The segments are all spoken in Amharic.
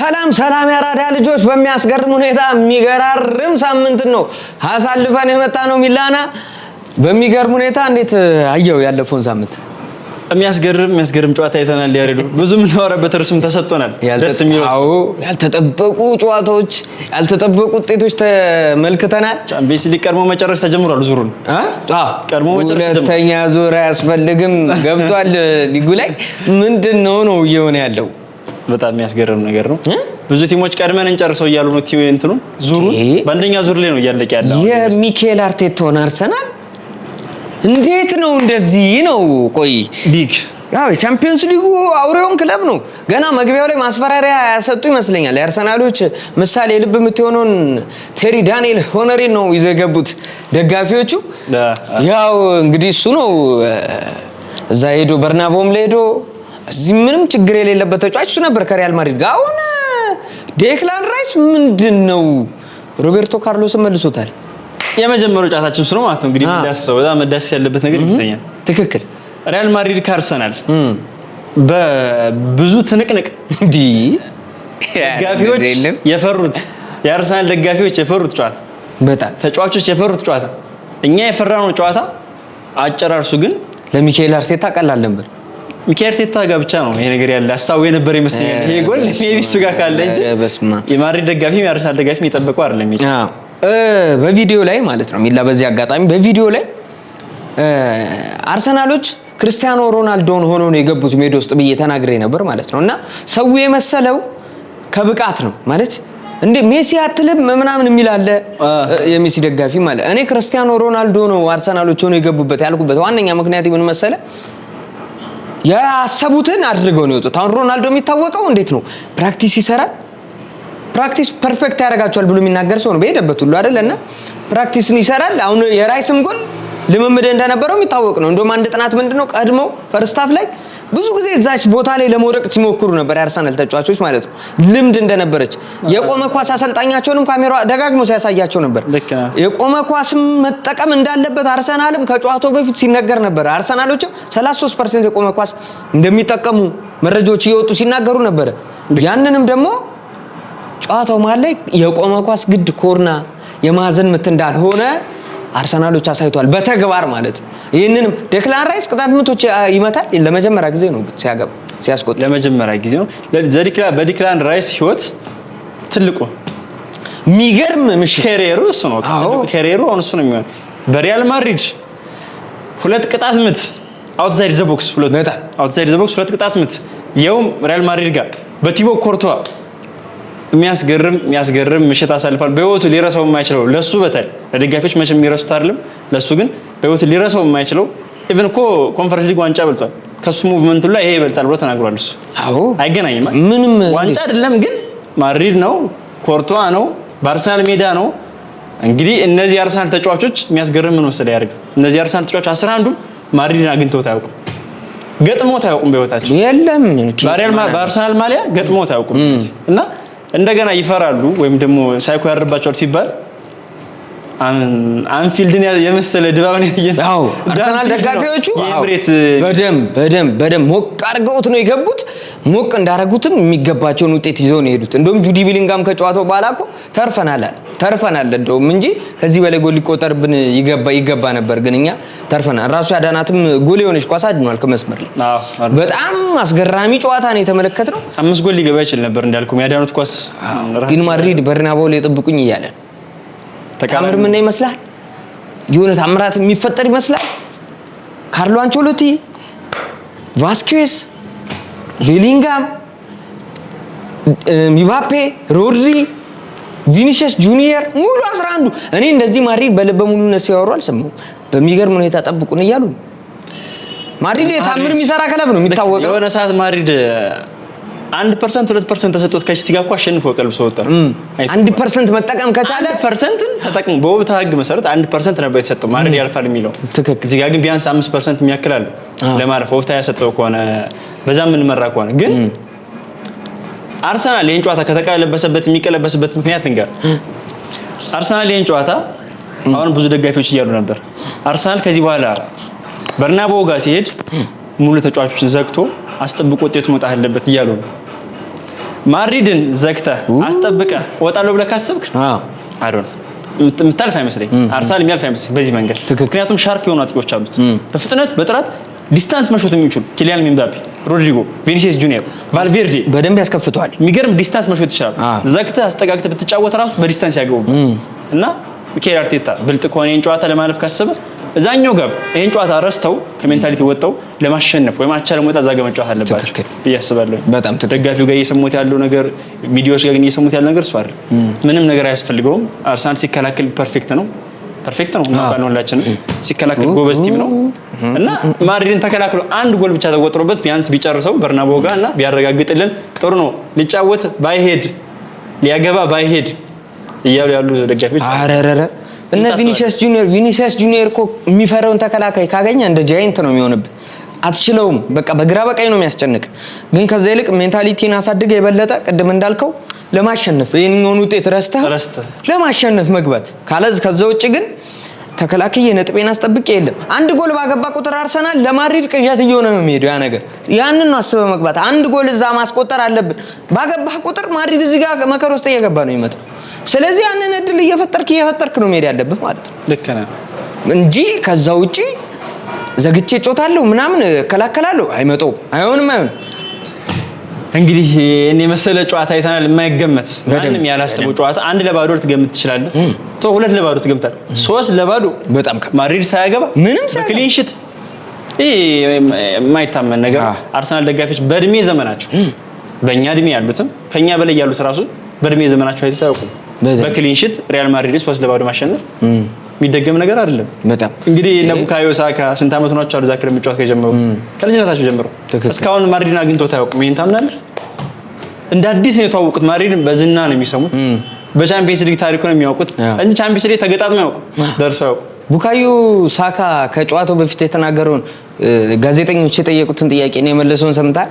ሰላም ሰላም ያራዳ ልጆች፣ በሚያስገርም ሁኔታ የሚገራርም ሳምንትን ነው አሳልፈን የመጣ ነው። ሚላና በሚገርም ሁኔታ እንዴት አየው ያለፈውን ሳምንት? የሚያስገርም ጨዋታ አይተናል። ያሬዱ፣ ብዙ የምናወራበት ርዕስም ተሰጥቶናል። ደስ የሚለው ያልተጠበቁ ጨዋታዎች፣ ያልተጠበቁ ውጤቶች ተመልክተናል። ቻምፒየንስ ሊግ ቀድሞ መጨረስ ተጀምሯል። ዙሩን ቀድሞ መጨረስ ተጀምሯል። ሁለተኛ ዙር አያስፈልግም፣ ገብቷል ሊጉ ላይ። ምንድን ነው ነው እየሆነ ያለው? በጣም የሚያስገርም ነገር ነው። ብዙ ቲሞች ቀድመን እንጨርሰው እያሉ ነው። ቲም እንትኑን ዙሩን በአንደኛ ዙር ላይ ነው እያለቀ ያለው። የሚኬል አርቴታውን አርሰናል እንዴት ነው እንደዚህ ነው? ቆይ big ያው የቻምፒየንስ ሊጉ አውሬውን ክለብ ነው። ገና መግቢያው ላይ ማስፈራሪያ ያሰጡ ይመስለኛል። የአርሰናሎች ምሳሌ ልብ የምትሆነውን ቴሪ ዳንኤል ሆነሪን ነው ይዘው የገቡት ደጋፊዎቹ። ያው እንግዲህ እሱ ነው እዛ ሄዶ በርናቦም ላይ ሄዶ እዚህ ምንም ችግር የሌለበት ተጫዋች እሱ ነበር ከሪያል ማድሪድ ጋር። አሁን ዴክላን ራይስ ምንድን ነው፣ ሮቤርቶ ካርሎስን መልሶታል። የመጀመሪያው ጨዋታችን እሱ ነው ማለት ነው። እንግዲህ ዳሰው በጣም መዳሰስ ያለበት ነገር ይመስለኛል። ሪያል ማድሪድ ከአርሰናል በብዙ ትንቅንቅ እንዲህ ደጋፊዎች የፈሩት፣ የአርሰናል ደጋፊዎች የፈሩት ጨዋታ፣ በጣም ተጫዋቾች የፈሩት ጨዋታ፣ እኛ የፈራነው ጨዋታ አጨራርሱ ግን ለሚካኤል አርቴታ ቀላል ነበር። ሚካኤል አርቴታ ጋር ብቻ ነው ይሄ ነገር ያለ ሀሳቡ የነበረ ይመስለኛል። ይሄ ጎል maybe እሱ ጋር ካለ እንጂ በስመ አብ። የማድሪድ ደጋፊም የአርሰናል ደጋፊም የጠበቀው አይደለም። ይሄ አዎ፣ በቪዲዮ ላይ ማለት ነው ሚላ፣ በዚህ አጋጣሚ በቪዲዮ ላይ አርሰናሎች ክርስቲያኖ ሮናልዶን ሆኖ ነው የገቡት ሜዳ ውስጥ ብዬ ተናግሬ ነበር ማለት ነው። እና ሰው የመሰለው ከብቃት ነው ማለት እንዴ ሜሲ አትልም ምናምን የሚል አለ፣ የሜሲ ደጋፊ ማለት። እኔ ክርስቲያኖ ሮናልዶ ነው አርሰናሎች ሆኖ የገቡበት ያልኩበት ዋነኛ ምክንያት ምን መሰለ? ያሰቡትን አድርገው ነው የወጡት። አሁን ሮናልዶ የሚታወቀው እንዴት ነው? Practice ይሰራል፣ practice perfect ያደርጋቸዋል ብሎ የሚናገር ሰው ነው በሄደበት ሁሉ አይደለ? እና practice ን ይሰራል። አሁን የራይስም ጎል ልምምድ እንደነበረው የሚታወቅ ነው። እንደውም አንድ ጥናት ምንድነው፣ ቀድመው first half ላይ ብዙ ጊዜ እዛች ቦታ ላይ ለመውደቅ ሲሞክሩ ነበር የአርሰናል ተጫዋቾች ማለት ነው። ልምድ እንደነበረች የቆመ ኳስ አሰልጣኛቸውንም ካሜራ ደጋግሞ ሲያሳያቸው ነበር። ልክ ነህ። የቆመ ኳስም መጠቀም እንዳለበት አርሰናልም ከጨዋታው በፊት ሲነገር ነበር። አርሰናሎችም 33% የቆመ ኳስ እንደሚጠቀሙ መረጃዎች እየወጡ ሲናገሩ ነበር። ያንንም ደግሞ ጨዋታው መሀል ላይ የቆመ ኳስ ግድ ኮርና የማዕዘን ምት እንዳልሆነ አርሰናሎች አሳይቷል፣ በተግባር ማለት ነው። ይህንንም ዴክላን ራይስ ቅጣት ምቶች ይመታል። ለመጀመሪያ ጊዜ ነው ሲያገባ ሲያስቆጥር። ለመጀመሪያ ጊዜ ነው በዲክላን ራይስ ህይወት ትልቁ የሚገርም ምሽት። Career ኡ እሱ ነው። Career ኡ አሁን እሱ ነው የሚሆነው። በሪያል ማድሪድ ሁለት ቅጣት ምት outside the box ሁለት outside the box ሁለት ቅጣት ምት የውም ሪያል ማድሪድ ጋር በቲቦ ኮርቷ የሚያስገርም ምሽት አሳልፏል። በህይወቱ ሊረሳው የማይችለው፣ ለሱ በተለይ፣ ለደጋፊዎች መቼም የሚረሱት አይደለም። ለሱ ግን በህይወቱ ሊረሳው የማይችለው፣ even እኮ ኮንፈረንስ ሊግ ዋንጫ በልጧል። ከሱ movement ኡ ላይ ይሄ ይበልጣል ብሎ ተናግሯል። እሱ አይገናኝም። ምንም ዋንጫ አይደለም ግን ማድሪድ ነው፣ ኮርቷ ነው፣ በአርሰናል ሜዳ ነው። እንግዲህ እነዚህ የአርሰናል ተጫዋቾች የሚያስገርም ምን መሰለህ ያደርግ፣ እነዚህ የአርሰናል ተጫዋቾች 11ዱም ማድሪድን አግኝተውት አያውቁም፣ ገጥሞት አያውቁም በህይወታቸው። የለም። በሪያል በአርሰናል ማሊያ ገጥሞት አያውቁም እና እንደገና ይፈራሉ ወይም ደግሞ ሳይኮ ያድርባቸዋል ሲባል አንፊልድን የመሰለ ድባብን ያየን አዎ፣ አርሰናል ደጋፊዎቹ የኤምሬት በደንብ በደንብ በደንብ ሞቅ አድርገውት ነው የገቡት። ሞቅ እንዳደረጉትም የሚገባቸውን ውጤት ይዘው ነው የሄዱት። እንደውም ጁዲ ቢሊንጋም ከጨዋታው በኋላ እኮ ተርፈናል አለ። ተርፈናል እንደውም እንጂ ከዚህ በላይ ጎል ሊቆጠርብን ይገባ ነበር፣ ግን እኛ ተርፈናል። ራሱ ያዳናትም ጎል የሆነች ኳስ አድኗል ከመስመር ላይ። በጣም አስገራሚ ጨዋታ ነው የተመለከትነው። አምስት ጎል ሊገባ ይችል ነበር እንዳልኩም ያዳኑት ኳስ። ግን ማድሪድ በርናባው ላይ ጠብቁኝ እያለ ነው። ታምር ምን ይመስላል? የሆነ ታምራት የሚፈጠር ይመስላል። ካርሎ አንቸሎቲ፣ ቫስኬስ፣ ቤሊንጋም፣ ሚባፔ፣ ሮድሪ፣ ቪኒሲየስ ጁኒየር ሙሉ 11ዱ። እኔ እንደዚህ ማድሪድ በልበ ሙሉነት ሲያወሩ አልሰማሁም። በሚገርም ሁኔታ ጠብቁን እያሉ ነው። ማድሪድ ታምር የሚሰራ ክለብ ነው የሚታወቀው። የሆነ ሰዓት ማድሪድ 1% 2% ተሰጥቶት ከሲቲ ጋር እኮ አሸንፎ ቀልብሶ ወጣ። 1% መጠቀም ከቻለ 1%ን ተጠቅሞ በኦፕታ ህግ መሰረት 1% ነበር የተሰጠው ማድሪድ ያልፋል የሚለው። እዚህ ጋር ግን ቢያንስ 5% የሚያክል አለ ለማለፍ፣ ኦፕታ ያሰጠው ከሆነ፣ በዛ የምንመራ ከሆነ። ግን አርሰናል ይህን ጨዋታ ከተቀለበሰበት የሚቀለበስበት ምክንያት ልንገር። አርሰናል ይህን ጨዋታ አሁን ብዙ ደጋፊዎች እያሉ ነበር። አርሰናል ከዚህ በኋላ በርናቦ ጋር ሲሄድ ሙሉ ተጫዋቾችን ዘግቶ አስጠብቆ ውጤቱ መውጣት አለበት እያሉ ነው። ማድሪድን ዘግተህ አስጠብቀህ እወጣለሁ ብለህ ካሰብክ I don't የምታልፍ አይመስለኝ። አርሰናል የሚያልፍ አይመስለኝ በዚህ መንገድ። ምክንያቱም sharp የሆኑ አጥቂዎች አሉት፣ በፍጥነት በጥራት distance መሾት የሚችሉ ኪሊያን ኤምባፔ፣ ሮድሪጎ፣ ቪኒሲየስ ጁኒየር፣ ቫልቬርዴ በደንብ ያስከፍተዋል። የሚገርም distance መሾት ይችላሉ። ዘግተህ አስጠጋግተህ ብትጫወት ራሱ በ distance ያገቡ እና ሚኬል አርቴታ ብልጥ ከሆነ ይህን ጨዋታ ለማለፍ ካሰበ እዛኛው ጋር ይህን ጨዋታ ረስተው ከ mentality ወጥተው ለማሸነፍ ወይም አቻ ለመውጣት እዛ ጋር መጫወት አለባቸው ብዬ አስባለሁ። በጣም ደጋፊው ጋር እየሰሙት ያለው ነገር፣ ሚዲያዎች ጋር ግን እየሰሙት ያለው ነገር እሱ አይደል። ምንም ነገር አያስፈልገውም። አርሰናል ሲከላከል perfect ነው፣ perfect ነው እናውቃለን ሁላችንም። ሲከላከል ጎበዝ team ነው እና ማድሪድን ተከላክሎ አንድ ጎል ብቻ ተቆጥሮበት ቢያንስ ቢጨርሰው በርናቦ ጋር እና ቢያረጋግጥልን ጥሩ ነው። ሊጫወት ባይሄድ ሊያገባ ባይሄድ እያሉ ያሉ ደጋፊዎች አረረረ እነ ቪኒሲየስ ጁኒየር፣ ቪኒሲየስ ጁኒየር እኮ የሚፈራውን ተከላካይ ካገኘ እንደ giant ነው የሚሆንብህ። አትችለውም። በቃ በግራ በቀኝ ነው የሚያስጨንቅ። ግን ከዛ ይልቅ mentality ን አሳድገ የበለጠ ቅድም እንዳልከው ለማሸነፍ ይህንኛውን ውጤት ረስተህ ለማሸነፍ መግባት ካለዝ፣ ከዛ ውጭ ግን ተከላክዬ ነጥቤን አስጠብቄ የለም። አንድ ጎል ባገባ ቁጥር አርሰናል ለማድሪድ ቅዠት እየሆነ ነው የሚሄደው ያ ነገር። ያንን ነው አስበህ መግባት። አንድ ጎል እዛ ማስቆጠር አለብን። ባገባህ ቁጥር ማድሪድ እዚህ ጋር መከር ውስጥ እየገባ ነው የሚመጣው። ስለዚህ ያንን እድል እየፈጠርክ እየፈጠርክ ነው መሄድ ያለብህ ማለት ነው። ልክ ነህ። እንጂ ከዛ ውጪ ዘግቼ እጮታለሁ ምናምን እከላከላለሁ አይመጣውም። አይሆንም፣ አይሆንም። እንግዲህ እኔ የመሰለ ጨዋታ አይተናል። የማይገመት ማንም ያላሰበው ጨዋታ 1-0 ልትገምት ትችላለህ። 2-0 ትገምታለህ። 3-0 በጣም ማድሪድ ሳያገባ ምንም በ clean sheet፣ ይሄ የማይታመን ነገር። አርሰናል ደጋፊዎች በእድሜ ዘመናቸው በእኛ እድሜ ያሉትም ከኛ በላይ ያሉት ራሱ በእድሜ ዘመናቸው አይተው አያውቁም። በ clean sheet ሪያል ማድሪድ 3-0 ማሸነፍ የሚደገም ነገር አይደለም። በጣም። እንግዲህ እነ ቡካዮ ሳካ ስንት ዓመት ሆኗቸዋል እዛ ክለብ መጫወት ከጀመሩ? ከልጅነታቸው ጀምሮ እስካሁን ማድሪድን አግኝቶት አያውቁም። ይሄን ታምናለህ? እንደ አዲስ ነው የተዋወቁት። ማድሪድን በዝና ነው የሚሰሙት። በቻምፒየንስ ሊግ ታሪኩ ነው የሚያውቁት እንጂ ቻምፒየንስ ሊግ ተገጣጥመው አያውቁም፣ ደርሶ አያውቁም። ቡካዮ ሳካ ከጨዋታው በፊት የተናገረውን ጋዜጠኞች የጠየቁትን ጥያቄ ነው የመለሰውን ሰምተሃል?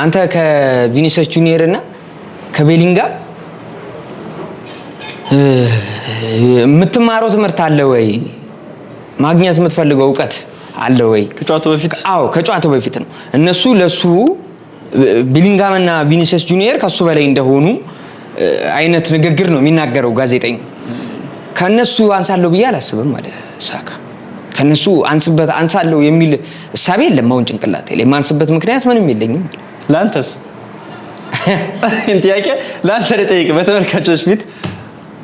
አንተ ከቪኒሲየስ ጁኒየር እና ከቤሊንጋም የምትማረው ትምህርት አለ ወይ? ማግኘት የምትፈልገው እውቀት አለ ወይ? ከጨዋታው በፊት? አዎ፣ ከጨዋታው በፊት ነው። እነሱ ለሱ ቤሊንጋም እና ቪኒሲየስ ጁኒየር ከሱ በላይ እንደሆኑ አይነት ንግግር ነው የሚናገረው ጋዜጠኛው። ከነሱ አንሳለሁ ብዬ አላስብም አለ ሳካ። ከነሱ አንስበት አንሳለሁ የሚል እሳቤ የለም አሁን ጭንቅላቴ ላይ፣ የማንስበት ምክንያት ምንም የለኝም አለ። ለአንተስ? ይህን ጥያቄ ለአንተ ልጠይቅ በተመልካቾች ፊት።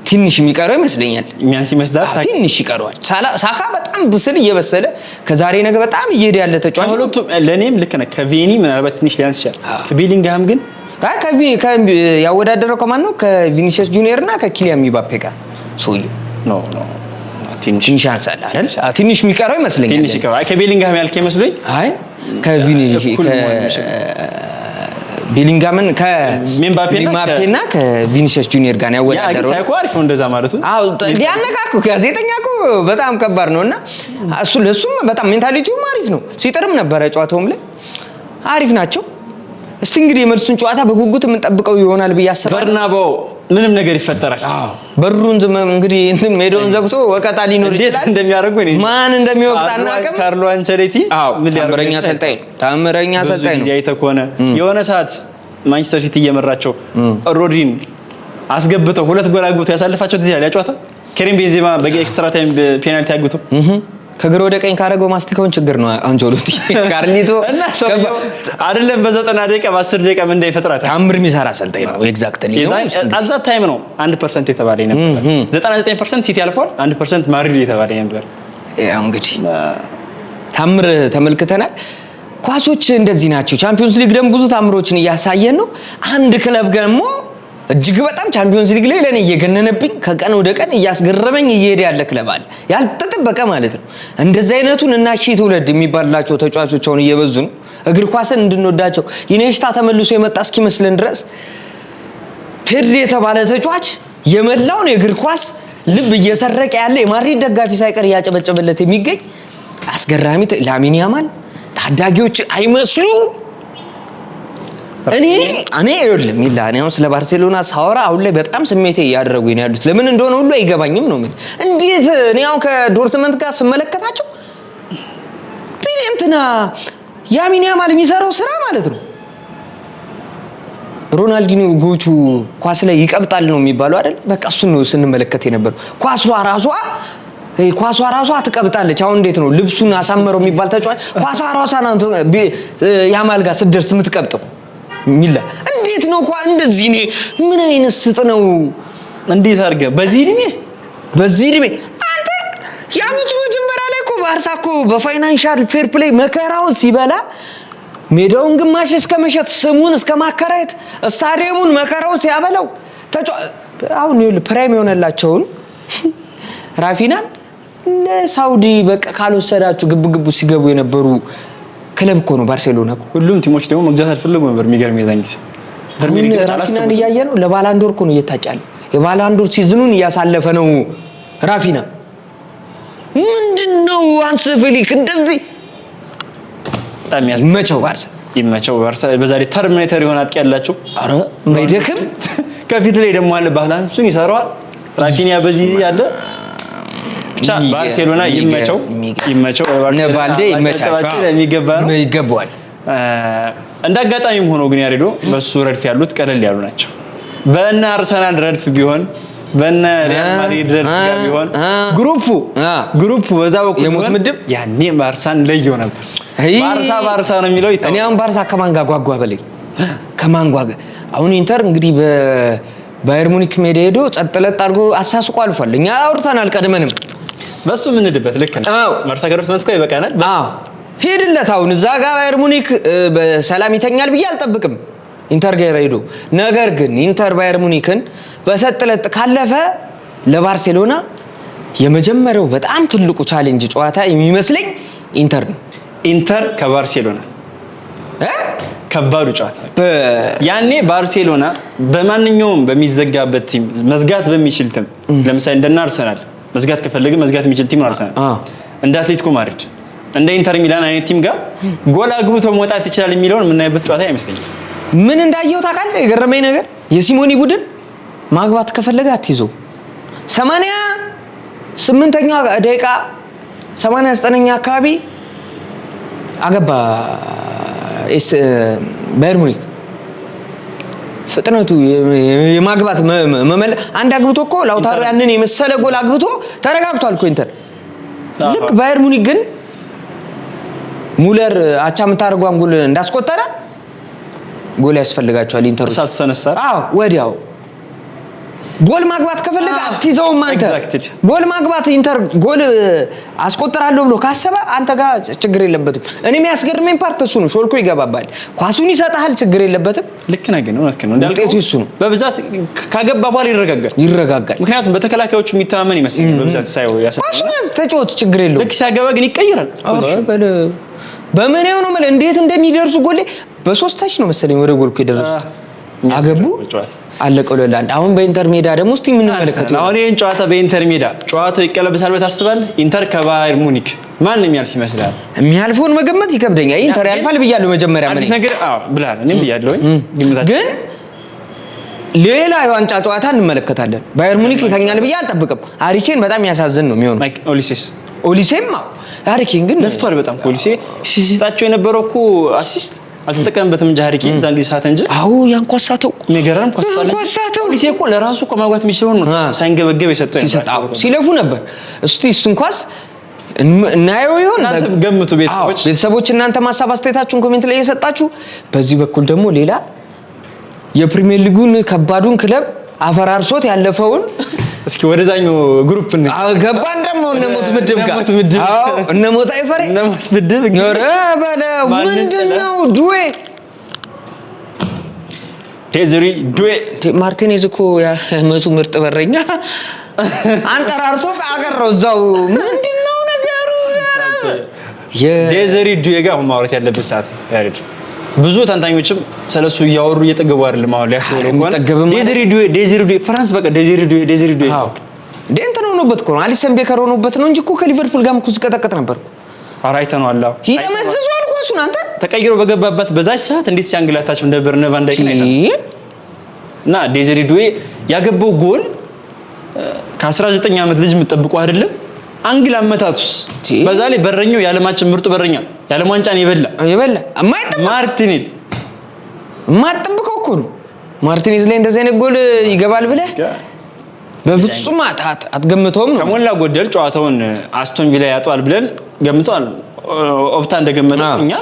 ትንሽ የሚቀረው ይመስለኛል። የሚያንስ ይመስላል? ትንሽ ይቀረዋል። ሳካ በጣም ብስል እየበሰለ ከዛሬ ነገ በጣም እየሄደ ያለ ተጫዋች ነው። ከሁለቱም ለእኔም ልክ ነህ። ከቪኒ ምናልባት ትንሽ ሊያንስ ይችላል። ከቤሊንግሃም ግን ያወዳደረው ከማን ነው? ከቪኒሲየስ ጁኒየር እና ከኪሊያን ምባፔ ጋር ሰውየው። No, no፣ ትንሽ ትንሽ ያንሳል አይደል? ትንሽ የሚቀረው ይመስለኛል። ትንሽ ይቀረዋል። አይ፣ ከቤሊንግሃም ያልክ ይመስለኝ። አይ፣ ከቪኒ እኩል መሆን የሚችል ቤሊንጋምን ከኤምባፔና ከኤምባፔና ከቪኒሲየስ ጁኒየር ጋር ነው ያወዳደረው። ሳይኮ አሪፍ ነው እንደዛ ማለቱ። አዎ፣ ሊያነቃኩ ጋዜጠኛ እኮ በጣም ከባድ ነው እና እሱ ለሱም በጣም mentality ውም አሪፍ ነው። ሲጥርም ነበረ ጨዋታውም ላይ አሪፍ ናቸው። እስቲ እንግዲህ የመልሱን ጨዋታ በጉጉት የምንጠብቀው ይሆናል ብዬ አስባለሁ። በርናባው ምንም ነገር ይፈጠራል። በሩን ዝም እንግዲህ እንትን ሜዳውን ዘግቶ ወቀጣ ሊኖር እንዴት ይችላል። እንደሚያደርጉ እኔ ማን እንደሚወቅጥ አናውቅም። ካርሎ አንቸሎቲ ምን ሊያደርጉ ታምረኛ አሰልጣኝ ነው። ታምረኛ ብዙ አሰልጣኝ ጊዜ ነው። አይተህ ከሆነ የሆነ ሰዓት ማንቸስተር ሲቲ እየመራቸው ሮድሪን አስገብተው ሁለት ጎል አግብተው ያሳልፋቸው ትዝ ይላል። ያ ጨዋታ ከሪም ቤንዜማ በ extra time ፔናልቲ አግብቶ ከግራ ወደ ቀኝ ካደረገው ማስቲካውን ችግር ነው አንቸሎቲ። ካርሊቶ እና ሰውየው አይደለም በ90 ደቂቃ በ10 ደቂቃ ምን እንዳይፈጥራት ታምር የሚሰራ አሰልጣኝ ነው። Exactly። At that time ነው 1% የተባለ ነበር። 99% ሲቲ አልፏል፣ 1% ማድሪድ የተባለ ነበር። ያው እንግዲህ ታምር ተመልክተናል። ኳሶች እንደዚህ ናቸው። ቻምፒዮንስ ሊግ ደግሞ ብዙ ታምሮችን እያሳየን ነው። አንድ ክለብ ደግሞ እጅግ በጣም ቻምፒዮንስ ሊግ ላይ ለእኔ እየገነነብኝ ከቀን ወደ ቀን እያስገረመኝ እየሄደ ያለ ክለብ አለ፣ ያልተጠበቀ ማለት ነው። እንደዚህ አይነቱን እና ሺህ ትውልድ የሚባልላቸው ተጫዋቾች አሁን እየበዙ ነው። እግር ኳስን እንድንወዳቸው ኢኔስታ ተመልሶ የመጣ እስኪመስለን ድረስ ፔድሪ የተባለ ተጫዋች የመላውን የእግር ኳስ ልብ እየሰረቀ ያለ፣ የማድሪድ ደጋፊ ሳይቀር እያጨበጨበለት የሚገኝ አስገራሚ ላሚን ያማል ታዳጊዎች አይመስሉ። እኔ ይኸውልህ ሚላ፣ እኔ አሁን ስለ ባርሴሎና ሳወራ አሁን ላይ በጣም ስሜቴ እያደረጉኝ ነው ያሉት። ለምን እንደሆነ ሁሉ አይገባኝም ነው የምልህ። እንዴት እኔ አሁን ከዶርትመንት ጋር ስመለከታቸው እንትና ያሚን ያማል የሚሰራው ስራ ማለት ነው ሮናልዲኒዮ ጎቹ ኳስ ላይ ይቀብጣል ነው የሚባለው አይደል? በቃ እሱን ነው ስንመለከት የነበረው። ኳሷ ራሷ ትቀብጣለች። አሁን እንዴት ነው ልብሱን አሳመረው የሚባል ተጫዋች ኳሷ ራሷ ናት ያማል ጋር ስትደርስ የምትቀብጠው ሚላ እንዴት ነው እንደዚህ? እኔ ምን አይነት ስጥ ነው? እንዴት አድርገህ በዚህ እድሜ? በዚህ እድሜ አንተ፣ የዓመቱ መጀመሪያ ላይ እኮ ባርሳ እኮ በ financial fair play መከራውን ሲበላ፣ ሜዳውን ግማሽ እስከ መሸጥ፣ ስሙን እስከ ማከራየት፣ ስታዲየሙን መከራውን ሲያበላው፣ አሁን ይኸውልህ prime የሆነላቸውን ራፊናን ለሳውዲ በቃ ካልወሰዳችሁ ግብ ግቡ ሲገቡ የነበሩ ክለብ እኮ ነው ባርሴሎና እኮ። ሁሉም team ኦች ደግሞ መግዛት አልፈለጉም ነበር። የሚገርም የዛን ጊዜ አሁን ራፊናን እያየ ነው ለባላንዶር እኮ ነው እየታጫለ። የባላንዶር season ኑን እያሳለፈ ነው ራፊና። ምንድን ነው ሃንስ ፍሊክ እንደዚህ? በጣም ያዝ ይመቸው ባርሳ። ይመቸው ባርሳ። በዛ ላይ terminator የሆነ አጥቂ ያላቸው። ኧረ ማይደክም። ከፊት ላይ ደግሞ አለ፣ balance ኡን ይሰራዋል። ራፊኒያ በዚህ ያለ ብቻ ባርሴሎና ይመቸው ይመቸው። እነ ባልዴ ይመቻቸው። የሚገባ ነው። ይገባዋል። እንደ አጋጣሚም ሆኖ ግን ያሬዶ በሱ ረድፍ ያሉት ቀለል ያሉ ናቸው። በእነ አርሰናል ረድፍ ቢሆን፣ በእነ ሪያል ማድሪድ ረድፍ ጋር ቢሆን፣ group ኡ በዛ በኩል የሞት ቢሆን ምድብ? ያኔ ባርሳን ለየው ነበር። ባርሳ ባርሳ ነው የሚለው እኔ ይታወቃል። አሁን ባርሳ ከማን ጋር ጓጓ በለኝ፣ ከማን ጓጓ? አሁን ኢንተር እንግዲህ በባየር ሙኒክ ሜዳ ሄዶ ጸጥ ለጥ አድርጎ አሳስቆ አልፏል። እኛ አውርተናል ቀድመንም። በሱ የምንድበት ልክ ነው። አዎ። ባርሳ ከዶርትመንት እኮ ይበቃናል። አዎ ሄድለት። አሁን እዛ ጋር ባየር ሙኒክ በሰላም ይተኛል ብዬ አልጠብቅም ኢንተር ጋር ሄዶ። ነገር ግን ኢንተር ባየር ሙኒክን በሰጥ ለጥ ካለፈ ለባርሴሎና የመጀመሪያው በጣም ትልቁ challenge ጨዋታ የሚመስለኝ ኢንተር ነው። ኢንተር ከባርሴሎና እ? ከባዱ ጨዋታ። ያኔ ባርሴሎና በማንኛውም በሚዘጋበት team መዝጋት በሚችል team፣ ለምሳሌ እንደነ አርሰናል መዝጋት ከፈለገ መዝጋት የሚችል team ነው አርሰናል። እንደ አትሌቲኮ ማድሪድ፣ እንደ ኢንተር ሚላን አይነት team ጋር ጎል አግብቶ መውጣት ይችላል የሚለውን የምናይበት ጨዋታ አይመስለኝም። ምን እንዳየው ታውቃለህ? የገረመኝ ነገር የሲሞኒ ቡድን ማግባት ከፈለገ አትይዘው። 88ኛው ደቂቃ፣ 89ኛ አካባቢ አገባ ኤስ ባየር ሙኒክ። ፍጥነቱ የማግባት አንድ አግብቶ እኮ ላውታሮ ያንን የመሰለ ጎል አግብቶ ተረጋግቷል እኮ ኢንተር። ልክ ባየር ሙኒክ ግን ሙለር አቻ የምታደርጓን ጎል እንዳስቆጠረ ጎል ያስፈልጋቸዋል ኢንተሮች። እሳት ተነሳ። አዎ፣ ወዲያው ጎል ማግባት ከፈለገ አትይዘውም አንተ። ጎል ማግባት ኢንተር ጎል አስቆጥራለሁ ብሎ ካሰበ አንተ ጋር ችግር የለበትም። እኔ የሚያስገርመኝ part እሱ ነው። ሾልኮ ይገባባል፣ ኳሱን ይሰጥሃል፣ ችግር የለበትም። ልክ ነህ ግን እውነት ነው እንዳልከው። ውጤቱ እሱ ነው። በብዛት ካገባ በኋላ ይረጋጋል። ይረጋጋል። ምክንያቱም በተከላካዮቹ የሚተማመን ይመስለኛል በብዛት ሳየው ኳሱን ያዝ፣ ተጫወት፣ ችግር የለውም። ልክ ሲያገባ ግን ይቀይራል። ኧረ በል፣ በምን ነው የምልህ፣ እንዴት እንደሚደርሱ ጎሌ በሶስት touch ነው መሰለኝ ወደ ጎል እኮ የደረሱት። አገቡ፣ አለቀው ለአንድ። አሁን በኢንተር ሜዳ ደግሞ እስቲ የምንመለከተው አሁን ይህን ጨዋታ በኢንተር ሜዳ ጨዋታው ይቀለበሳል ብለህ ታስባለህ? ኢንተር ከባየር ሙኒክ ማን የሚያልፍ ይመስላል? የሚያልፈውን መገመት ይከብደኛል። ኢንተር ያልፋል ብያለሁ መጀመሪያ። ምን አዲስ ነገር አዎ ብለሃል፣ እኔም ብያለሁኝ። ግምታችን ግን ሌላ የዋንጫ ጨዋታ እንመለከታለን። ባየር ሙኒክ ይተኛል ብዬ አልጠብቅም። ሃሪ ኬን በጣም ያሳዝን ነው የሚሆነው። ማይክ ኦሊሴስ ኦሊሴም አዎ፣ ሃሪ ኬን ግን ለፍቷል በጣም። ኦሊሴ ሲሰጣቸው የነበረው እኮ assist አልተጠቀመበትም እንጂ ሃሪ ኬን እዛን ጊዜ ሳተ እንጂ። አዎ ያን ኳስ ሳተው። የሚገርም ኳስ ያን ኳስ ሳተው። ኦሊሴ እኮ ለራሱ እኮ ማግባት የሚችለውን ነው ሳይንገበገብ የሰጠው። ሲሰጥ አዎ፣ ሲለፉ ነበር። እስቲ እሱን ኳስ እናየው ይሆን? እናንተ ገምቱ ቤተሰቦች። አዎ፣ ቤተሰቦች እናንተ ሀሳብ አስተያየታችሁን comment ላይ እየሰጣችሁ፣ በዚህ በኩል ደግሞ ሌላ የፕሪሚየር ሊጉን ከባዱን ክለብ አፈራርሶት ያለፈውን እስኪ ወደዛኛው group እንሂድ። አዎ፣ ገባን ደግሞ እነ ሞት ምድብ ጋር። እነ ሞት ምድብ። አዎ፣ እነ ሞት አይፈሬ። እነ ሞት ምድብ እንግዲህ ኧረ በለው። ማንን ምንድን ጥለህ? ነው ዱዌ? ዴዝሪ ዱዌ። ማርቲኔዝ እኮ የዓመቱ ምርጥ በረኛ አንጠራርቶ አቀረው እዛው። ምንድን ነው ነገሩ? ዴዝሪ ዱዌ ጋር አሁን ማውራት ያለበት ሰዓት ነው ያሬድ። ብዙ ተንታኞችም ስለሱ እያወሩ እየጠገቡ አይደለም። አሁን ሊያስተውለው ከሆነ የሚጠገብም ዴዝሪ ዱዌ፣ ዴዝሪ ዱዌ፣ ፍራንስ በቃ ዴዝሪ ዱዌ፣ ዴዝሪ ዱዌ። አዎ እንዴ፣ እንትን ሆኖበት እኮ ነው፣ አሊሰን ቤከር ሆኖበት ነው እንጂ እኮ ከሊቨርፑል ጋርም እኮ ሲቀጠቀጥ ነበር እኮ። ኧረ አይተነዋል። አዎ። ይጠመዝዟል ኳሱን አንተ። ተቀይሮ በገባበት በዛች ሰዓት እንዴት ሲያንገላታቸው እንደነበር እነ ቫን ዳይክን አይተናል። እና ዴዝሪ ዱዌ ያገባው ጎል ከ19 ዓመት ልጅ የምጠብቀው አይደለም። Angle አመታቱስ በዛ ላይ በረኛው የዓለማችን ምርጡ በረኛ፣ የዓለም ዋንጫን የበላ የበላ የማይጠበቅ ማርቲኔል የማትጠብቀው እኮ ነው። ማርቲኔዝ ላይ እንደዚህ አይነት ጎል ይገባል ብለህ በፍጹም አትገምተውም ነው። ከሞላ ጎደል ጨዋታውን አስቶን ቪላ ያጠዋል ብለን ገምተዋል። ኦፕታ እንደገመተው እኛ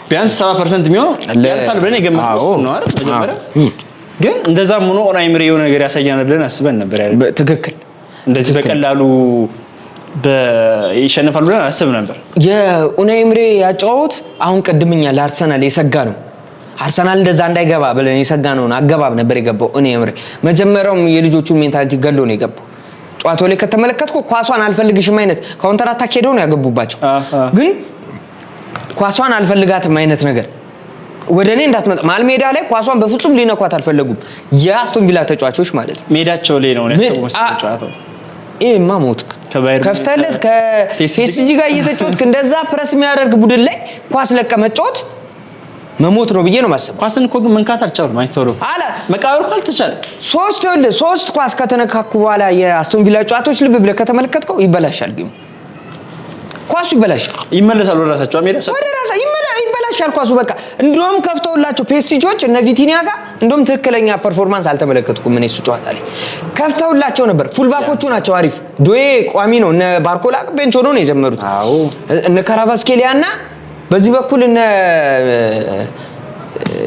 ቢያንስ 70% የሚሆነው ያልፋል ብለን የገመትነው እሱን ነው አይደል? መጀመሪያ ግን እንደዛም ሆኖ ኡናይ ኤምሪ የሆነ ነገር ያሳየናል ብለን አስበን ነበር። ያለ ትክክል። እንደዚህ በቀላሉ ይሸነፋል ብለን አስብ ነበር። የኡናይ ኤምሪ ያጨዋወት አሁን ቅድምኛ ለአርሰናል የሰጋ ነው። አርሰናል እንደዛ እንዳይገባ ብለን የሰጋ ነውን አገባብ ነበር የገባው ኡናይ ኤምሪ። መጀመሪያውም የልጆቹን mentality ገሎ ነው የገባው። ጨዋታው ላይ ከተመለከትኩ ኳሷን አልፈልግሽም አይነት counter attack ሄደው ነው ያገቡባቸው። ግን ኳሷን አልፈልጋትም አይነት ነገር ወደ እኔ እንዳትመጣ መሀል ሜዳ ላይ ኳሷን በፍጹም ሊነኳት አልፈለጉም የአስቶን ቪላ ተጫዋቾች ማለት ነው። ሜዳቸው ላይ ነው ያሰቡ ጨዋታው። ይሄማ ሞት ከፍተለት ከፒኤስጂ ጋር እየተጫወትክ እንደዛ ፕረስ የሚያደርግ ቡድን ላይ ኳስ ለቀ መጫወት መሞት ነው ብዬ ነው የማስበው። ኳስን እኮ ግን መንካት አልቻሉም። አይተው አለ መቃብር እኮ አልተቻለም። ሶስት ኳስ ከተነካኩ በኋላ የአስቶን ቪላ ጨዋታዎች ልብ ብለህ ከተመለከትከው ይበላሻል game ኡ። ኳሱ ይበላሻል፣ ይመለሳል ወደ ራሳቸው ሜዳ ወደ ራሳ ይበላሻል ኳሱ በቃ። እንደውም ከፍተውላቸው ፒኤስጂዎች እነ ቪቲኒያ ጋር እንደውም ትክክለኛ performance አልተመለከትኩም እኔ እሱ ጨዋታ ላይ ከፍተውላቸው ነበር። fullback ኦቹ ናቸው አሪፍ። ዶዬ ቋሚ ነው። እነ ባርኮላ bench ሆኖ ነው የጀመሩት። እነ ካራቫስኬሊያ እና በዚህ በኩል እነ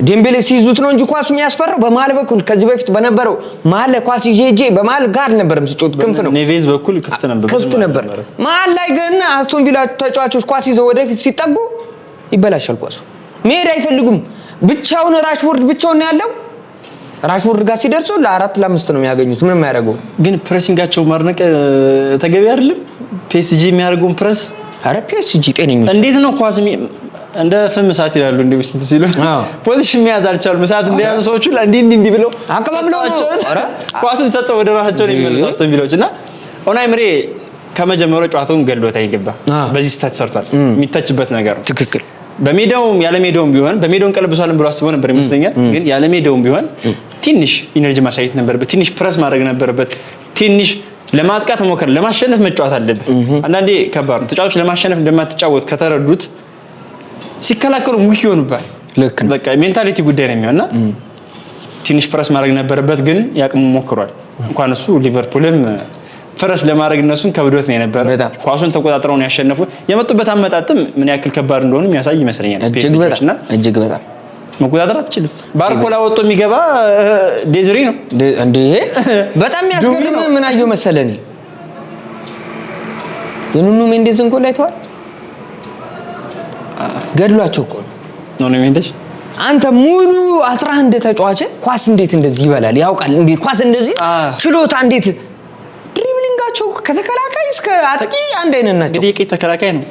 ዴምቤሌ ሲይዙት ነው እንጂ ኳሱ የሚያስፈራው በመሀል በኩል ከዚህ በፊት በነበረው መሀል ላይ ኳስ ይዤ ሄጄ በመሀል ጋር አልነበረም ሲጮት፣ ክንፍ ነው። ኔቬዝ በኩል ክፍት ነበር፣ ክፍት ነበር። መሀል ላይ ግን አስቶን ቪላ ተጫዋቾች ኳስ ይዘው ወደፊት ሲጠጉ ይበላሻል ኳሱ። መሄድ አይፈልጉም። ብቻውን ራሽፎርድ ብቻውን ነው ያለው። ራሽፎርድ ጋር ሲደርሱ ለአራት ለአምስት ነው የሚያገኙት። ምንም ያደርገው ግን pressing ኣቸው ማድነቅ ተገቢ አይደለም። ፒኤስጂ የሚያደርገውን ፕረስ አረ ፒኤስጂ ጤነኞች እንዴት ነው ኳስ እንደ ፍም እሳት ይላሉ። እንደ ስንት ሲሉ position መያዝ አልቻሉም። እሳት እንደያዙ ሰዎቹ እንዲህ እንዲህ እንዲህ ብለው አቀባብለው ኳስን ሰጠው ወደ ራሳቸው ነው የሚመለሱ አስቶን ቪላዎች። እና ኡናይ ኤምሪ ከመጀመሪያው ጨዋታውን ገድሎት አይገባ በዚህ ስህተት ሰርቷል። የሚተችበት ነገር ነው። ትክክል። በሜዳውም ያለ ሜዳውም ቢሆን በሜዳውን ቀልብሷልን ብሎ አስቦ ነበር ይመስለኛል። ግን ያለ ሜዳውም ቢሆን ትንሽ energy ማሳየት ነበረበት። ትንሽ ፕረስ ማድረግ ነበረበት። ትንሽ ለማጥቃት መሞከር፣ ለማሸነፍ መጫወት አለብህ። አንዳንዴ ከባድ ነው። ተጫዋቾች ለማሸነፍ እንደማትጫወት ከተረዱት ሲከላከሉ weak ይሆኑባል። ልክ ነው። በቃ mentality ጉዳይ ነው የሚሆንና ትንሽ ፕረስ ማድረግ ነበረበት፣ ግን ያቅሙ ሞክሯል። እንኳን እሱ ሊቨርፑልም ፕረስ ለማድረግ እነሱን ከብዶት ነው የነበረ። ኳሱን ተቆጣጥረው ነው ያሸነፉ። የመጡበት አመጣጥም ምን ያክል ከባድ እንደሆነ የሚያሳይ ይመስለኛል። እጅግ በጣም መቆጣጠር አትችልም። ባርኮላ ወጥቶ የሚገባ ዴዝሪ ነው እንዴ! በጣም የሚያስገርም ምን አየሁ መሰለህ እኔ የኑኑ ሜንዴዝን ጎል አይተዋል። ገድሏቸው እኮ ነው ኑኑ ሜንዴዝ። አንተ ሙሉ 11 ተጫዋች ኳስ እንዴት እንደዚህ ይበላል ያውቃል። እንዴት ኳስ እንደዚህ ችሎታ እንዴት dribbling ኣቸው ከተከላካይ እስከ አጥቂ አንድ አይነት ናቸው። እንግዲህ የቀኝ ተከላካይ ነው።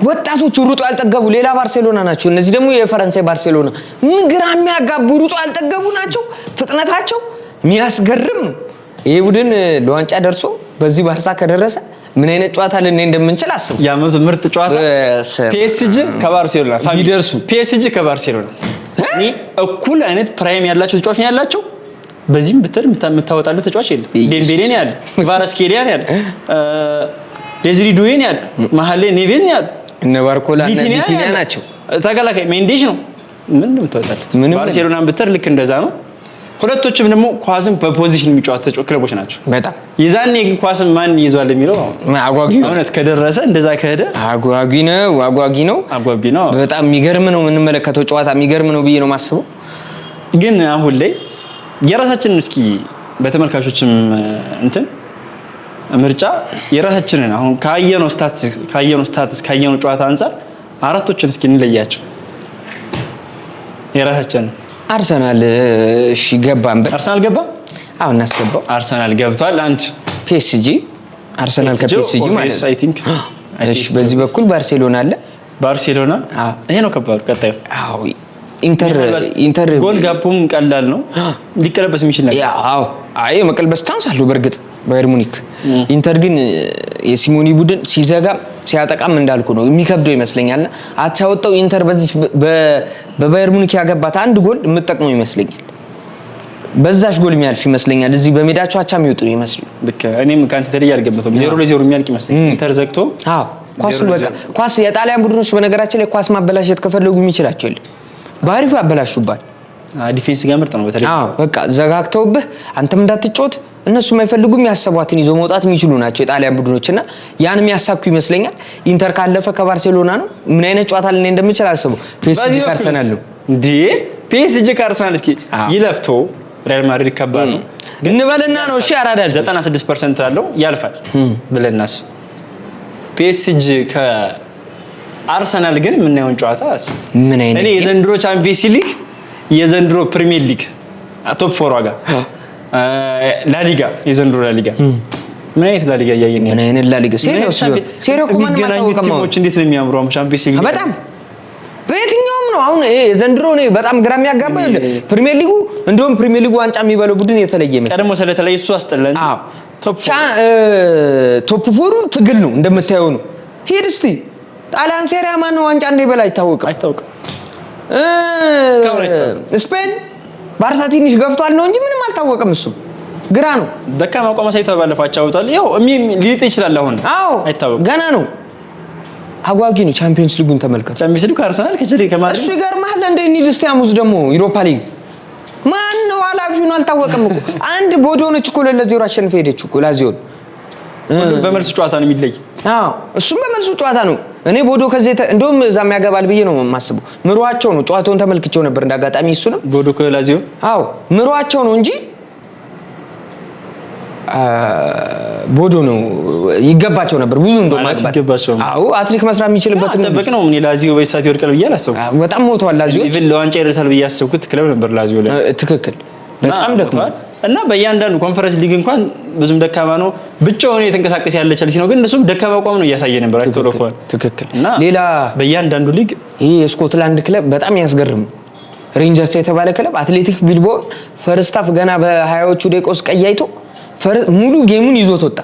ወጣቶቹ ሩጦ ያልጠገቡ ሌላ ባርሴሎና ናቸው። እነዚህ ደግሞ የፈረንሳይ ባርሴሎና ምን ግራ የሚያጋቡ ሩጦ ያልጠገቡ ናቸው። ፍጥነታቸው የሚያስገርም ነው። ይህ ቡድን ለዋንጫ ደርሶ በዚህ ባርሳ ከደረሰ ምን አይነት ጨዋታ ልናይ እንደምንችል አስቡ። የዓመቱ ምርጥ ጨዋታ ፒኤስጂ ከባርሴሎና ቢደርሱ ፒኤስጂ ከባርሴሎና እኔ እኩል አይነት prime ያላቸው ተጫዋች ነው ያላቸው። በዚህም ብትል የምታወጣለት ተጫዋች የለም። ዴምቤሌ ነው ያለ፣ ክቫራትስኬሊያ ነው ያለ፣ ዴዝሪ ዱዌ ነው ያለ፣ መሀል ላይ ኔቬዝ ነው ያለ፣ እነ ባርኮላ እነ ቪቲኒያ ናቸው። ተከላካይ ሜንዴሽ ነው። ምን እንደምታወጣለት ባርሴሎናን ብትል ልክ እንደዛ ነው። ሁለቶችም ደግሞ ኳስን በ position የሚጫወቱ ክለቦች ናቸው። በጣም የዛኔ ግን ኳስን ማን ይዟል የሚለው አጓጊ ነው። እውነት ከደረሰ እንደዛ ከሄደ አጓጊ ነው፣ አጓጊ ነው፣ አጓጊ ነው። በጣም የሚገርም ነው የምንመለከተው ጨዋታ የሚገርም ነው ብዬ ነው የማስበው። ግን አሁን ላይ የራሳችንን እስኪ በተመልካቾችም እንትን ምርጫ የራሳችንን አሁን ካየነው stats ካየነው ጨዋታ አንፃር አራቶችን እስኪ እንለያቸው የራሳችንን። አርሰናል እሺ ገባን በል። አርሰናል ገባ? አዎ እናስገባው። አርሰናል ገብቷል። አንድ ፒኤስጂ አርሰናል ከፒኤስጂ ማለት ነው። I think እሺ በዚህ በኩል ባርሴሎና አለ። ባርሴሎና ይሄ ነው ከባዱ። ቀጣዩ አዎ ኢንተር goal gap ኡም ቀላል ነው፣ ሊቀለበስ የሚችል ነገር። አዎ አይ መቀልበስ chance አለው በእርግጥ ባየር ሙኒክ። ኢንተር ግን የሲሞኒ ቡድን ሲዘጋ ሲያጠቃም እንዳልኩ ነው የሚከብደው ይመስለኛል። አቻ ወጣው ኢንተር በዚህ በባየር ሙኒክ ያገባት አንድ ጎል የምጠቅመው ይመስለኛል። በዛሽ ጎል የሚያልፍ ይመስለኛል። እዚህ በሜዳቸው አቻ የሚወጡ ይመስለኛል። ልክ እኔም ከአንተ ተለይ አልገመተውም። 0-0 የሚያልቅ ይመስለኛል። ኢንተር ዘግቶ አዎ ኳሱን በቃ ኳስ የጣሊያን ቡድኖች በነገራችን ላይ ኳስ ማበላሸት ከፈለጉ የሚችላቸው የለም። በአሪፉ ያበላሹባል። Defense ጋር ምርጥ ነው በተለይ። አዎ በቃ ዘጋግተውብህ አንተም እንዳትጫወት እነሱ የማይፈልጉም ያሰቧትን ይዞ መውጣት የሚችሉ ናቸው የጣሊያን ቡድኖች እና ያን የሚያሳኩ ይመስለኛል። ኢንተር ካለፈ ከባርሴሎና ነው። ምን አይነት ጨዋታ ልናይ እንደምችል አስበው። ፒኤስጂ ከአርሰናል ነው እንዴ? ፒኤስጂ ከአርሰናል እስኪ ይለፍቶ ሪያል ማድሪድ ከባድ ነው እንበልና ነው። እሺ አራዳ 96% አለው ያልፋል ብለን እናስብ። ፒኤስጂ ከአርሰናል ግን የምናየውን ጨዋታ ምን አይነት እኔ የዘንድሮ ቻምፒየንስ ሊግ፣ የዘንድሮ ፕሪሚየር ሊግ top four ዋጋ፣ ላሊጋ፣ የዘንድሮ ላሊጋ ምን አይነት ላሊጋ እያየን ምን አይነት ላሊጋ ሴሪዮ እኮ ማንም አልታወቀም። ቲሞች እንዴት ነው የሚያምሩ ቻምፒየንስ ሊግ በጣም በየትኛውም ነው። አሁን ይሄ የዘንድሮ እኔ በጣም ግራ የሚያጋባ ፕሪሚየር ሊጉ፣ እንደውም ፕሪሚየር ሊጉ ዋንጫ የሚበለው ቡድን የተለየ ይመስላል። ቀድሞ ስለተለየ እሱ አስጠላን። አዎ top four ኡ ትግል ነው እንደምታየው ነው። ሂድ እስቲ ጣሊያን ሴሪያ ማነው ዋንጫ እንደሚበላ አይታወቅም። አይታወቅም። ስፔን ባርሳ ትንሽ ገፍቷል ነው እንጂ ምንም አልታወቀም። እሱም ግራ ነው። ደካማ አቋም አሳይቷል። ባለፈው አጫውቷል። ያው ሊጥ ይችላል አሁን። አዎ አይታወቅም። ገና ነው። አጓጊ ነው። ቻምፒየንስ ሊጉን ተመልከቱ። ቻምፒየንስ ሊግ ከአርሰናል ከቸልሲ ከማድሪድ እሱ ይገርምሃል። እንደ ኒድ እስቲ ሐሙስ ደግሞ ዩሮፓ ሊግ ማን ነው ኃላፊውን አልታወቀም እኮ። አንድ ቦዶ ነች እኮ 2-0 አሸንፈ ሄደች እኮ ላዚዮን። በመልሱ ጨዋታ ነው የሚለይ። አዎ እሱም በመልሱ ጨዋታ ነው። እኔ ቦዶ ከዚህ እንደውም እዛም ያገባል ብዬ ነው የማስበው። ምሯቸው ነው። ጨዋታውን ተመልክቼው ነበር እንዳጋጣሚ እሱንም ቦዶ ከላዚዮ። አዎ ምሯቸው ነው እንጂ ቦዶ ነው ይገባቸው ነበር ብዙ እንደው ማግባት። አዎ አትሪክ መስራት የሚችልበት ጠበቅ ነው። እኔ ላዚዮ በዚህ ይወድቃል ብዬ አላሰብኩም። በጣም ሞተዋል ላዚዮ። Even ለዋንጫ ይደርሳል ብዬ ያሰብኩት ክለብ ነበር ላዚዮ ላይ። ትክክል በጣም ደክሟል። እና በእያንዳንዱ ኮንፈረንስ ሊግ እንኳን ብዙም ደካማ ነው ብቻውን የተንቀሳቀሰ ያለ ቸልሲ ነው፣ ግን እሱም ደካማ አቋም ነው እያሳየ ነበር። አይተው ትክክል። እና ሌላ በእያንዳንዱ ሊግ ይሄ የስኮትላንድ ክለብ በጣም ያስገርም ሬንጀርስ የተባለ ክለብ አትሌቲክ ቢልቦ first half ገና በሀያዎቹ ደቂቃ ውስጥ ቀይ አይቶ ሙሉ game ኡን ይዞት ወጣ።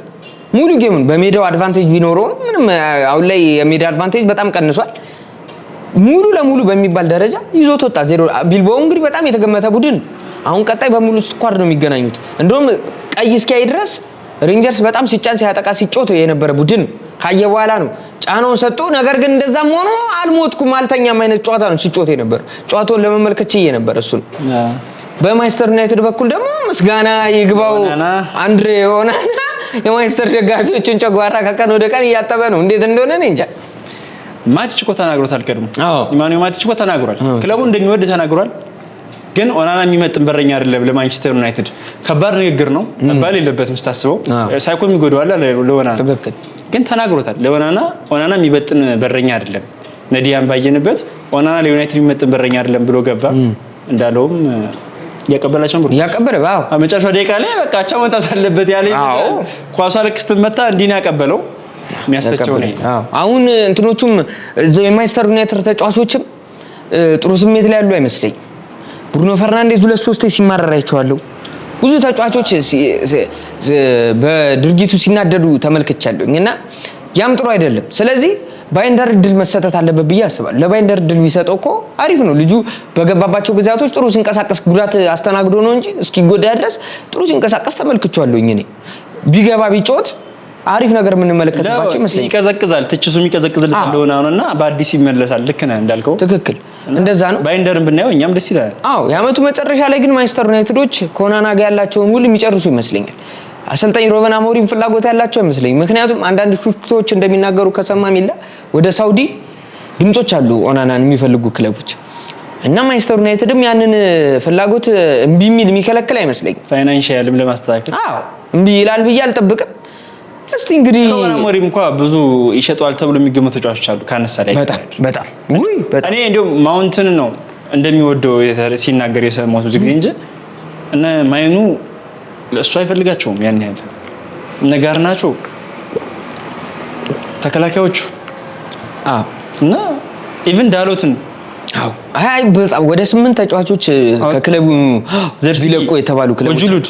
ሙሉ game ኡን በሜዳው advantage ቢኖረውም ምንም አሁን ላይ የሜዳ advantage በጣም ቀንሷል። ሙሉ ለሙሉ በሚባል ደረጃ ይዞት ወጣ። ዜሮ ቢልባኦ እንግዲህ በጣም የተገመተ ቡድን አሁን ቀጣይ በሙሉ squad ነው የሚገናኙት። እንደውም ቀይ እስኪያይ ድረስ ሬንጀርስ በጣም ሲጫን ሲያጠቃ ሲጮት የነበረ ቡድን ካየ በኋላ ነው ጫናውን ሰጥቶ፣ ነገር ግን እንደዛም ሆኖ አልሞትኩም አልተኛም አይነት ጨዋታ ነው ሲጮት የነበረ። ጨዋታውን ለመመልከት ችዬ ነበር እሱን። በማንቸስተር ዩናይትድ በኩል ደግሞ ምስጋና ይግባው አንድሬ ኦናና የማንቸስተር ደጋፊዎችን ጨጓራ ከቀን ወደ ቀን እያጠበ ነው። እንዴት እንደሆነ እኔ እንጃ። ማቲች እኮ ተናግሮታል። ቀድሞ ኢማኑኤል ማቲች እኮ ተናግሯል። ክለቡ እንደሚወድ ተናግሯል። ግን ኦናና የሚመጥን በረኛ አይደለም ለማንቸስተር ዩናይትድ። ከባድ ንግግር ነው፣ መባል የለበትም ስታስበው። ሳይኮም ይጎዳዋል ለኦናና፣ ግን ተናግሮታል። ለኦናና ኦናና የሚመጥን በረኛ አይደለም። ነዲያን ባየንበት ኦናና ለዩናይትድ የሚመጥን በረኛ አይደለም ብሎ ገባ። እንዳለውም እያቀበላቸው ብር እያቀበለ አዎ፣ መጨረሻው ደቂቃ ላይ በቃ አቻ መውጣት አለበት ያለ ይመስላል። ኳሷ ልክ ስትመታ እንዲህ ነው ያቀበለው። የሚያስተቸው ነው። አሁን እንትኖቹም እዛው የማንቸስተር ዩናይትድ ተጫዋቾችም ጥሩ ስሜት ላይ ያሉ አይመስለኝም። ብሩኖ ፈርናንዴዝ ሁለት ሶስቴ ሲማረር አይቼዋለሁ። ብዙ ተጫዋቾች በድርጊቱ ሲናደዱ ተመልክቻለሁ እና ያም ጥሩ አይደለም። ስለዚህ ባይንደር እድል መሰጠት አለበት ብዬ አስባለሁ። ለባይንደር እድል ቢሰጠው እኮ አሪፍ ነው። ልጁ በገባባቸው ጊዜያቶች ጥሩ ሲንቀሳቀስ ጉዳት አስተናግዶ ነው እንጂ እስኪጎዳ ድረስ ጥሩ ሲንቀሳቀስ ተመልክቼዋለሁኝ። እኔ ቢገባ ቢጮት አሪፍ ነገር የምንመለከትባቸው ይመስለኛል። ይቀዘቅዛል፣ ትችሱ የሚቀዘቅዝለት እንደሆነ አሁንና በአዲስ ይመለሳል። ልክ ነህ እንዳልከው ትክክል፣ እንደዛ ነው። ባይንደርን ብናየው እኛም ደስ ይላል። አዎ የአመቱ መጨረሻ ላይ ግን ማንቸስተር ዩናይትዶች ከኦናና ጋር ያላቸውን ውል የሚጨርሱ ይመስለኛል። አሰልጣኝ ሮበን አሞሪም ፍላጎት ያላቸው አይመስለኝም። ምክንያቱም አንዳንድ ሹክቶች እንደሚናገሩ ከሰማ ሚላ ወደ ሳውዲ ድምጾች አሉ ኦናናን የሚፈልጉ ክለቦች እና ማንቸስተር ዩናይትድም ያንን ፍላጎት እምቢ የሚል የሚከለክል አይመስለኝም። Financial ም ለማስተካከል አዎ እምቢ ይላል ብዬ አልጠብቅም። እስቲ እንግዲህ ሮበን አሞሪም እንኳን ብዙ ይሸጠዋል ተብሎ የሚገመቱ ተጫዋቾች አሉ ካነሳ ላይ በጣም በጣም ውይ በጣም እኔ እንደውም ማውንትን ነው እንደሚወደው ሲናገር የሰማሁት ብዙ ጊዜ እንጂ እነ ማይኑ እሱ አይፈልጋቸውም ያን ያህል። እነ ጋርናቾ ተከላካዮቹ እና even ዳሎትን አዎ አይ በጣም ወደ 8 ተጫዋቾች ከክለቡ ቢለቁ የተባሉ ክለቦች ሆይሉንድ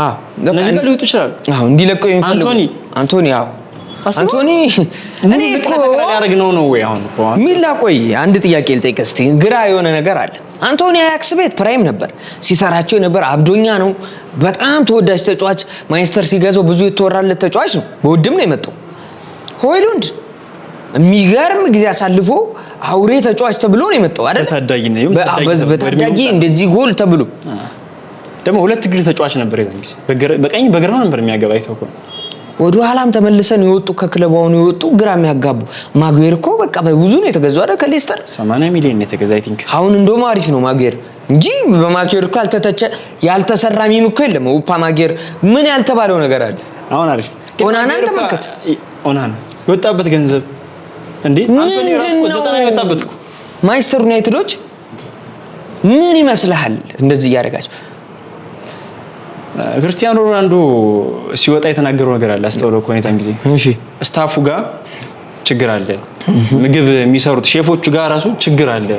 አዎ እነዚህ ጋር ሊወጡ ይችላሉ። አዎ እንዲለቁ የሚፈልጉ አንቶኒ አንቶኒ አዎ አንቶኒ እኔ እኮ ያደረግነው ነው ወይ አሁን እኮ ሚላ ቆይ አንድ ጥያቄ ልጠይቅ እስቲ። ግራ የሆነ ነገር አለ። አንቶኒ አያክስ ቤት prime ነበር ሲሰራቸው ነበር። አብዶኛ ነው። በጣም ተወዳጅ ተጫዋች፣ ማንቸስተር ሲገዛው ብዙ የተወራለት ተጫዋች ነው። በውድም ነው የመጣው። ሆይሉንድ የሚገርም ጊዜ አሳልፎ አውሬ ተጫዋች ተብሎ ነው የመጣው አይደል? በታዳጊ እንደዚህ ጎል ተብሎ ደግሞ ሁለት እግር ተጫዋች ነበር የዛን ጊዜ፣ በቀኝ በግራው ነበር የሚያገባ። አይተው እኮ ወደ ኋላም ተመልሰን የወጡ ከክለቡ አሁን የወጡ ግራ የሚያጋቡ ማጉዌር እኮ በቃ በብዙ ነው የተገዛው አይደል? ከሌስተር 80 ሚሊዮን ነው የተገዛ I think። አሁን እንደውም አሪፍ ነው ማጉዌር እንጂ በማጉዌር እኮ ያልተተቸ ያልተሰራ meme እኮ የለም። ውፓ ማጉዌር ምን ያልተባለው ነገር አለ? አሁን አሪፍ። ኦናናን ተመልከት። ኦናና የወጣበት ገንዘብ እንዴ! አንቶኒ ራሱ እኮ 90 የወጣበት እኮ። ማንቸስተር ዩናይትዶች ምን ይመስልሃል እንደዚህ እያደረጋቸው? ክርስቲያኖ ሮናልዶ ሲወጣ የተናገረው ነገር አለ። አስተውለው ከሆነ የዛን ጊዜ እሺ፣ staff ኡ ጋር ችግር አለ፣ ምግብ የሚሰሩት ሼፎቹ ጋር ራሱ ችግር አለ፣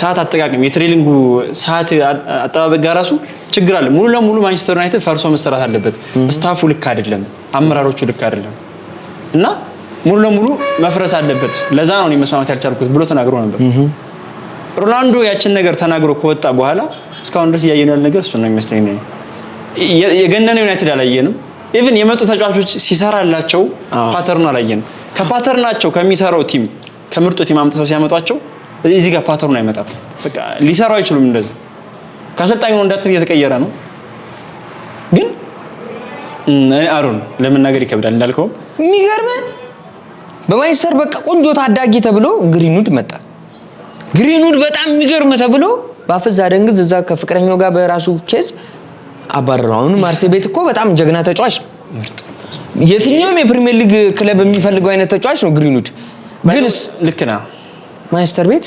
ሰዓት አጠቃቀም የ training ኡ ሰዓት አጠባበቅ ጋር ራሱ ችግር አለ። ሙሉ ለሙሉ ማንቸስተር ዩናይትድ ፈርሶ መሰራት አለበት። Staff ኡ ልክ አይደለም፣ አመራሮቹ ልክ አይደለም እና ሙሉ ለሙሉ መፍረስ አለበት። ለዛ ነው እኔ መስማማት ያልቻልኩት ብሎ ተናግሮ ነበር። ሮናልዶ ያችን ነገር ተናግሮ ከወጣ በኋላ እስካሁን ድረስ እያየነው ያለ ነገር እሱን ነው የሚመስለኝ። የገነነ ዩናይትድ አላየንም። Even የመጡ ተጫዋቾች ሲሰራላቸው pattern ኡ አላየንም። ከ pattern ኣቸው ከሚሰራው team ከምርጡ team አምጥተው ሲያመጧቸው እዚህ ጋር pattern ኡ አይመጣም። በቃ ሊሰራው አይችሉም። እንደዚህ ከአሰልጣኙ ነው እንዳትል እየተቀየረ ነው። ግን አሩን ለመናገር ይከብዳል እንዳልከው። የሚገርምህ በማንቸስተር በቃ ቆንጆ ታዳጊ ተብሎ ግሪንውድ መጣ። ግሪንውድ በጣም የሚገርም ተብሎ በአፍዝ አደንግዝ እዛ ከፍቅረኛው ጋር በራሱ case አባረረው። አሁን ማርሴይ ቤት እኮ በጣም ጀግና ተጫዋች ነው። የትኛውም የፕሪሚየር ሊግ ክለብ የሚፈልገው አይነት ተጫዋች ነው ግሪንውድ። ግንስ ልክ ነህ። ማንቸስተር ቤት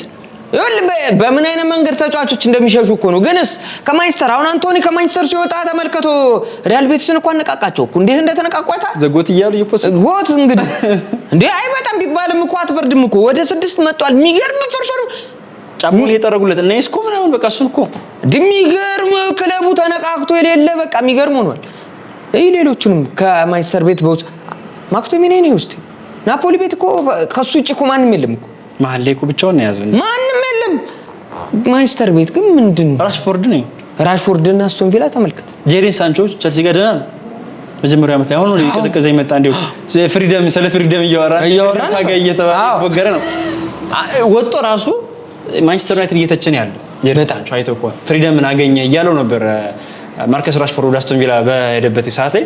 ይኸውልህ በምን አይነት መንገድ ተጫዋቾች እንደሚሸሹ እኮ ነው። ግንስ ከማንቸስተር አሁን አንቶኒ ከማንቸስተር ሲወጣ ተመልከቶ ሪያል ቤቲስን እኮ አነቃቃቸው እኮ፣ እንዴት እንደተነቃቁ አይተሃል? The GOAT እያሉ እየ post GOAT እንግዲህ እንዴ አይ በጣም ቢባልም እኮ አትፈርድም እኮ፣ ወደ 6 መጥቷል። የሚገርም ፍርፍር ጫማውን እየጠረጉለት እና ኢስኮ ምናምን በቃ እሱን እኮ የሚገርም ክለቡ ተነቃቅቶ የሌለ በቃ የሚገርም ሆኗል። ይህ ሌሎቹንም ከማንቸስተር ቤት በውስጥ ማክቶሚኔ ነው ውስጥ ናፖሊ ቤት እኮ ከሱ ውጭ እኮ ማንም የለም እኮ። መሀል ላይ እኮ ብቻውን ነው የያዘው። ማንም የለም። ማንቸስተር ቤት ግን ምንድን ነው? ራሽፎርድ ነው። ራሽፎርድ እና አስቶን ቪላ ተመልከት። ጄደን ሳንቾ ቸልሲ ጋር ደህና ነው። መጀመሪያ ዓመት ላይ አሁን ነው እየቀዘቀዘ የመጣ፣ እንዲሁ freedom ስለ freedom እያወራ እያወራ ታጋይ እየተባለ እየተፎገረ ነው። ወጥቶ ራሱ ማንቸስተር ዩናይትድ እየተቸን ያለው ጄደን ሳንቾ አይተህ እኮ freedom ን አገኘ እያለው ነበር። ማርከስ ራሽፎርድ ወደ አስቶን ቪላ በሄደበት ሰዓት ላይ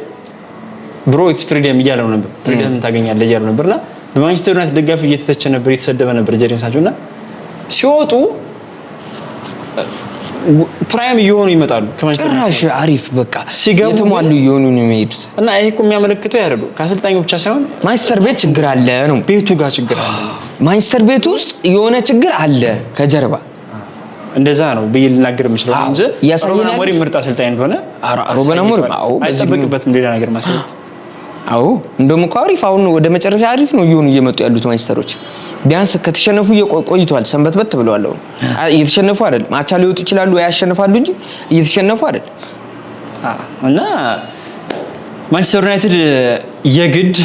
bro it's freedom እያለው ነበር። Freedom ታገኛለህ እያለው ነበርና በማንቸስተር ዩናይትድ ደጋፊ እየተተቸ ነበር፣ እየተሰደበ ነበር ጄደን ሳንቾ። እና ሲወጡ prime እየሆኑ ይመጣሉ ከማንቸስተር ጭራሽ አሪፍ በቃ ሲገቡ የተሟሉ እየሆኑ ነው የሚሄዱት። እና ይሄ እኮ የሚያመለክተው ያደርጉ ከአሰልጣኙ ብቻ ሳይሆን ማንቸስተር ቤት ችግር አለ ነው። ቤቱ ጋር ችግር አለ። ማንቸስተር ቤት ውስጥ የሆነ ችግር አለ ከጀርባ። እንደዛ ነው ብዬ ልናገር የምችለው እንጂ እያሳየን ሩበን ያሉት አሞሪም ምርጥ አሰልጣኝ እንደሆነ ሩበን አሞሪም አዎ፣ በዚህ አይጠበቅበትም ሌላ ነገር ማሳየት። አዎ እንደውም እኮ አሪፍ አሁን ወደ መጨረሻ አሪፍ ነው እየሆኑ እየመጡ ያሉት ማንቸስተሮች። ቢያንስ ከተሸነፉ ቆይተዋል፣ ሰንበትበት ብለዋል። አሁን እየተሸነፉ አይደለም፣ አቻ ሊወጡ ይችላሉ ወይ ያሸንፋሉ እንጂ እየተሸነፉ አይደለም። እና ማንቸስተር ዩናይትድ የግድ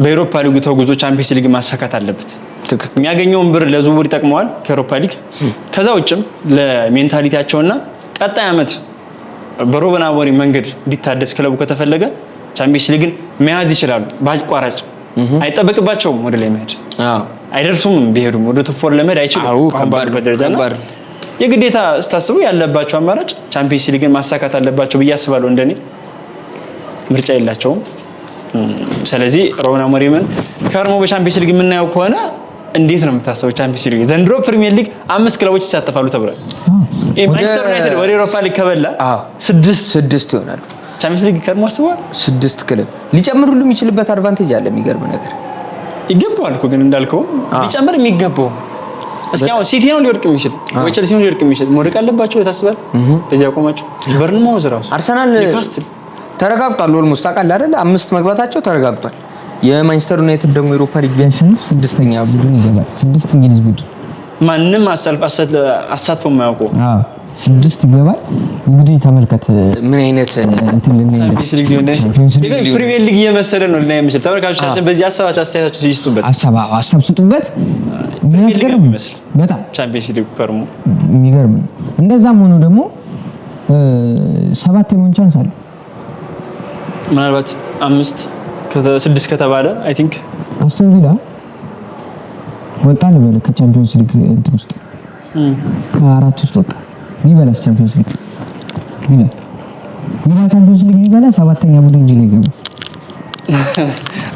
በኤሮፓ ሊጉ ተጉዞ ቻምፒየንስ ሊግ ማሳካት አለበት። ትክክል። የሚያገኘውን ብር ለዝውውር ይጠቅመዋል ከኤሮፓ ሊግ። ከዛ ውጭም ለ mentality ያቸውና ቀጣይ ዓመት በሩበን አሞሪም መንገድ እንዲታደስ ክለቡ ከተፈለገ ቻምፒየንስ ሊግን መያዝ ይችላሉ። በአቋራጭ አይጠበቅባቸውም ወደ ላይ መሄድ፣ አይደርሱም። ቢሄዱም ወደ top four ለመሄድ አይችሉም። አሁን ባሉበት ደረጃ እና የግዴታ ስታስቡ ያለባቸው አማራጭ ቻምፒየንስ ሊግን ማሳካት አለባቸው ብዬ አስባለሁ። እንደኔ ምርጫ የላቸውም። ስለዚህ ሩበን አሞሪምን ከርሞ በቻምፒየንስ ሊግ የምናየው ከሆነ እንዴት ነው የምታስበው? ቻምፒየንስ ሊግ ዘንድሮ ፕሪሚየር ሊግ 5 ክለቦች ይሳተፋሉ ተብሏል። ማንቸስተር ዩናይትድ ወደ ኤሮፓ ሊግ ከበላ 6 ይሆናሉ። ቻምፒየንስ ሊግ ከርሞ አስበዋል። 6 ክለብ ሊጨምሩሉ የሚችልበት advantage አለ። የሚገርም ነገር ይገባዋል እኮ ግን እንዳልከው ሊጨምር የሚገባው እስኪ አሁን ሲቲ ነው ሊወድቅ የሚችል ወይ ቸልሲ ነው ሊወድቅ የሚችል፣ መውደቅ አለባቸው ታስባል። በዚህ አቋማቸው በርንማውዝ ራሱ አርሰናል ኒውካስትል ተረጋግጧል። Almost ታውቃለህ አይደል? 5 መግባታቸው ተረጋግጧል። የማንቸስተር ዩናይትድ ደግሞ ኤሮፓ ሊግ ቢያሸንፍ 6ኛ ቡድን ይገባል። 6 እንግሊዝ ቡድን ማንም አሳትፎ የማያውቁ 6 ይገባል። እንግዲህ ተመልከት ምን አይነት እንትን ቻምፒየንስ ሊግ ሊሆን ፕሪሚየር ሊግ እየመሰለ ነው ልናይ የምችል። ተመልካቾቻችን በዚህ ሀሳባቸው አስተያየታቸው ይስጡበት፣ ሀሳብ ስጡበት። የሚያስገርም ይመስል በጣም ቻምፒየንስ ሊግ ከርሞ የሚገርም ነው። እንደዛም ሆኖ ደግሞ 7 የመሆን chance አለ። ምናልባት 5 6 ከተባለ I think አስቶን ቪላ ወጣ ልበል ከቻምፒዮንስ ሊግ እንትን ውስጥ፣ ከአራት ውስጥ ወጣ ቢበላስ፣ ቻምፒዮንስ ሊግ ቢበላ ቢበላ፣ ቻምፒዮንስ ሊግ ቢበላ ሰባተኛ ቡድን እንጂ ላይ ገባ።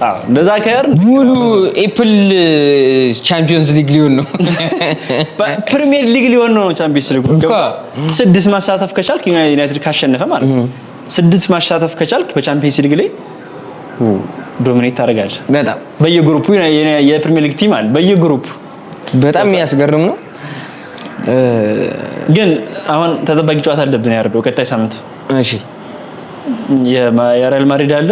አዎ፣ እንደዛ ከር ሙሉ ኤፕል ቻምፒዮንስ ሊግ ሊሆን ነው። ፕሪሚየር ሊግ ሊሆን ነው ቻምፒዮንስ ሊግ። እንኳ። ስድስት ማሳተፍ ከቻልክ፣ ዩናይትድ ካሸነፈ ማለት ነው። ስድስት ማሳተፍ ከቻልክ በቻምፒየንስ ሊግ ላይ dominate ታደርጋለህ። በጣም። በየ group ኡ የፕሪሚየር ሊግ team አለ በየ group ኡ። በጣም የሚያስገርም ነው። ግን አሁን ተጠባቂ ጨዋታ አለብን ያርደው ቀጣይ ሳምንት። እሺ። የሪያል ማድሪድ አለ።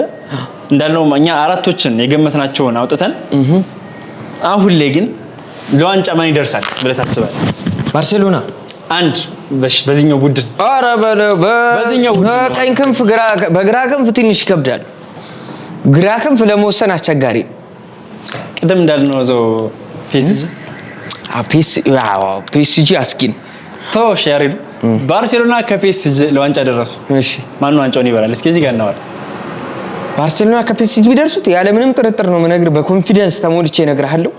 እንዳልነው እኛ አራቶችን የገመትናቸውን አውጥተን አሁን ላይ ግን ለዋንጫ ማን ይደርሳል ብለህ ታስባለህ? ባርሴሎና። አንድ በዚህኛው ቡድን ኧረ በለው። በዚህኛው ቡድን ነው። በቀኝ ክንፍ በግራ ክንፍ ትንሽ ይከብዳል። ግራ ክንፍ ለመወሰን አስቸጋሪ ነው። ቅድም እንዳልነው እዛው ፒኤስጂ። ፒኤስጂ አስጊ ነው። ተወው ያሬዱ፣ ባርሴሎና ከፒኤስጂ ለዋንጫ ደረሱ። እሺ። ማን ዋንጫውን ይበላል? እስኪ እዚህ ጋር እናወራ። ባርሴሎና ከፒኤስጂ ቢደርሱት ያለምንም ጥርጥር ነው የምነግርህ፣ በ confidence ተሞልቼ እነግርሃለሁ።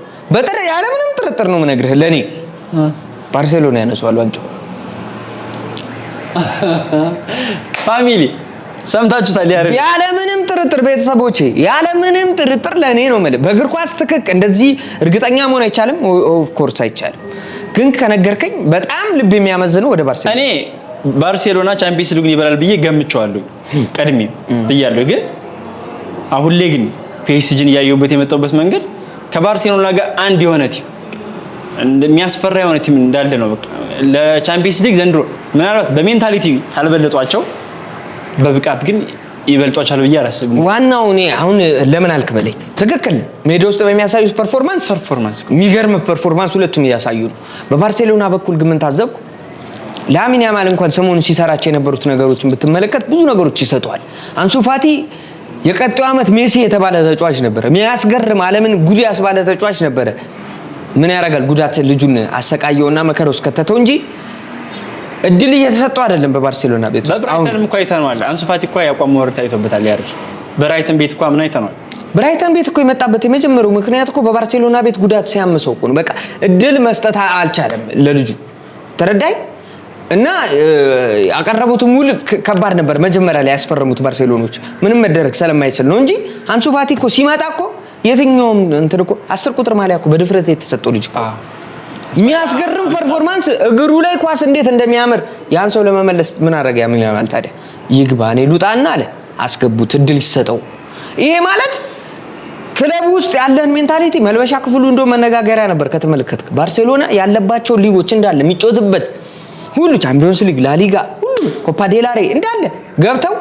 ያለምንም ጥርጥር ነው የምነግርህ። ለኔ ባርሴሎና ያነሳዋል ዋንጫው። Family ሰምታችሁታል ያሬዱ። ያለምንም ጥርጥር ቤተሰቦቼ፣ ያለምንም ጥርጥር ለእኔ ነው የምልህ። በእግር ኳስ ትክክ እንደዚህ እርግጠኛ መሆን አይቻልም፣ of course አይቻልም። ግን ከነገርከኝ በጣም ልብ የሚያመዝነው ወደ ባርሴሎና። እኔ ባርሴሎና ቻምፒየንስ ሊጉን ይበላል ብዬ ገምቼዋለሁ፣ ቀድሜ ብያለሁ። ግን አሁን ላይ ግን ፒኤስጂን እያየሁበት የመጣሁበት መንገድ ከባርሴሎና ጋር አንድ የሆነ team፣ የሚያስፈራ የሆነ team እንዳለ ነው። በቃ ለቻምፒየንስ ሊግ ዘንድሮ ምናልባት በ mentality ካልበለጧቸው በብቃት ግን ይበልጧቸዋል ብዬ አላስብም። ዋናው እኔ አሁን ለምን አልክ በለኝ፣ ትክክል ሜዳ ውስጥ በሚያሳዩት performance performance የሚገርም performance ሁለቱም እያሳዩ ነው። በባርሴሎና በኩል ግን ምን ታዘብኩ? ላሚን ያማል እንኳን ሰሞኑን ሲሰራቸው የነበሩት ነገሮችን ብትመለከት ብዙ ነገሮች ይሰጠዋል። አንሱ ፋቲ የቀጣዩ ዓመት ሜሲ የተባለ ተጫዋች ነበረ። የሚያስገርም፣ ዓለምን ጉድ ያስባለ ተጫዋች ነበረ። ምን ያደርጋል፣ ጉዳት ልጁን አሰቃየውና መከራ ውስጥ ከተተው እንጂ እድል እየተሰጠው አይደለም በባርሴሎና ቤት ውስጥ አሁን። በብራይተንም እኮ አይተነዋል። አንሱ ፋቲ እኮ የአቋም መውረድ ታይቶበታል። ያሬድ፣ በብራይተን ቤት እኮ ምን አይተነዋል። ብራይተን ቤት እኮ የመጣበት የመጀመሪያው ምክንያት እኮ በባርሴሎና ቤት ጉዳት ሲያምሰው እኮ ነው። በቃ እድል መስጠት አልቻለም ለልጁ፣ ተረዳይ። እና ያቀረቡትም ውል ከባድ ነበር። መጀመሪያ ላይ ያስፈረሙት ባርሴሎኖች ምንም መደረግ ስለማይችል ነው እንጂ አንሱ ፋቲ እኮ ሲመጣ እኮ የትኛውም እንትን እኮ 10 ቁጥር ማሊያ እኮ በድፍረት የተሰጠው ልጅ እኮ፣ የሚያስገርም performance፣ እግሩ ላይ ኳስ እንዴት እንደሚያምር። ያን ሰው ለመመለስ ምን አደረገ? ምን ያማል ታዲያ፣ ይግባ እኔ ልውጣና አለ። አስገቡት፣ እድል ይሰጠው። ይሄ ማለት ክለብ ውስጥ ያለን mentality፣ መልበሻ ክፍሉ እንደው መነጋገሪያ ነበር ከተመለከትክ። ባርሴሎና ያለባቸው ሊጎች እንዳለ የሚጫወትበት ሁሉ፣ ቻምፒዮንስ ሊግ፣ ላሊጋ፣ ሁሉ፣ ኮፓ ዴላሬ እንዳለ ገብተው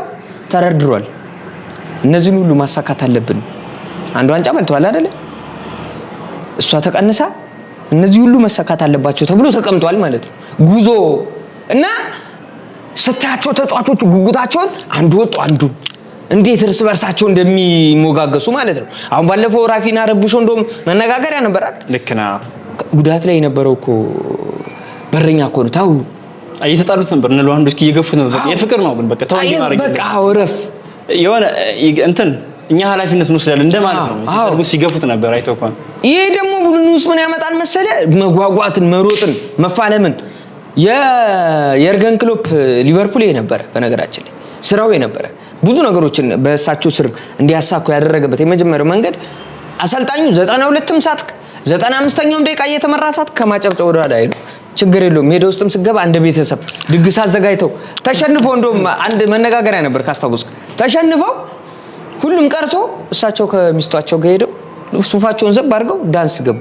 ተደርድሯል። እነዚህን ሁሉ ማሳካት አለብን። አንድ ዋንጫ በልተዋል አይደለ? እሷ ተቀንሳ እነዚህ ሁሉ መሳካት አለባቸው ተብሎ ተቀምጧል ማለት ነው። ጉዞ እና ስታያቸው ተጫዋቾቹ ጉጉታቸውን አንዱ ወጡ አንዱን እንዴት እርስ በርሳቸው እንደሚሞጋገሱ ማለት ነው። አሁን ባለፈው ራፊና ረብሾ እንደውም መነጋገሪያ ነበር አይደል? ልክ ነህ። ጉዳት ላይ የነበረው እኮ በረኛ እኮ ነው። ታው። እየተጣሉት ነበር፣ እነ ሌዋንዶስኪ እየገፉት ነበር። በቃ የፍቅር ነው ግን በቃ ተው እንዲህ ማድረግ በቃ እረፍ። የሆነ እንትን እኛ ኃላፊነት እንወስዳለን እንደማለት ነው። ሲሰርጉ ሲገፉት ነበር አይተው ከሆነ። ይሄ ደግሞ ቡድን ውስጥ ምን ያመጣል መሰለ? መጓጓትን፣ መሮጥን፣ መፋለምን። የየርገን ክሎፕ ሊቨርፑል ይሄ ነበረ። በነገራችን ላይ ስራው የነበረ ብዙ ነገሮችን በእሳቸው ስር እንዲያሳኩ ያደረገበት የመጀመሪያው መንገድ አሰልጣኙ 92ም ሳትክ፣ 95ኛውም ደቂቃ እየተመራ ሳትክ ከማጨብጨብ ወደ ኋላ አይሉ፣ ችግር የለውም። ሜዳ ውስጥም ስገባ እንደ ቤተሰብ ድግስ አዘጋጅተው ተሸንፈው፣ እንደውም አንድ መነጋገሪያ ነበር ካስታወስክ፣ ተሸንፈው ሁሉም ቀርቶ እሳቸው ከሚስቷቸው ጋር ሄደው ሱፋቸውን ዘብ አድርገው ዳንስ ገቡ።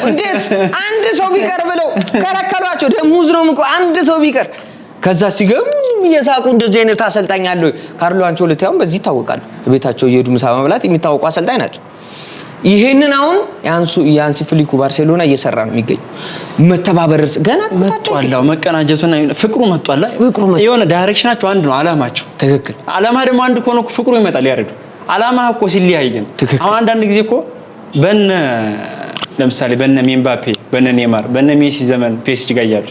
እንዴት አንድ ሰው ቢቀር ብለው ከለከሏቸው። ደሞዝ ነው እኮ አንድ ሰው ቢቀር። ከዛ ሲገቡ ሁሉም እየሳቁ እንደዚህ አይነት አሰልጣኝ አለ ወይ? ካርሎ አንቸሎቲ አሁን በዚህ ይታወቃሉ። ቤታቸው እየሄዱ ምሳ መብላት የሚታወቁ አሰልጣኝ ናቸው። ይሄንን አሁን የሃንሲ ፍሊኩ ባርሴሎና እየሰራ ነው የሚገኘው። መተባበር እርስ ገና እኮ ታዳጊ። መጧል። አዎ፣ መቀናጀቱና ፍቅሩ መጧል። ፍቅሩ መጧል። የሆነ direction ኣቸው አንድ ነው አላማቸው። ትክክል። አላማ ደግሞ አንድ ከሆነ እኮ ፍቅሩ ይመጣል። ያሬዱ፣ አላማ እኮ ሲለያይ ነው። ትክክል። አሁን አንዳንድ ጊዜ እኮ በነ ለምሳሌ በነ ኤምባፔ፣ በነ ኔማር፣ በነ ሜሲ ዘመን ፒኤስጂ ጋር እያሉ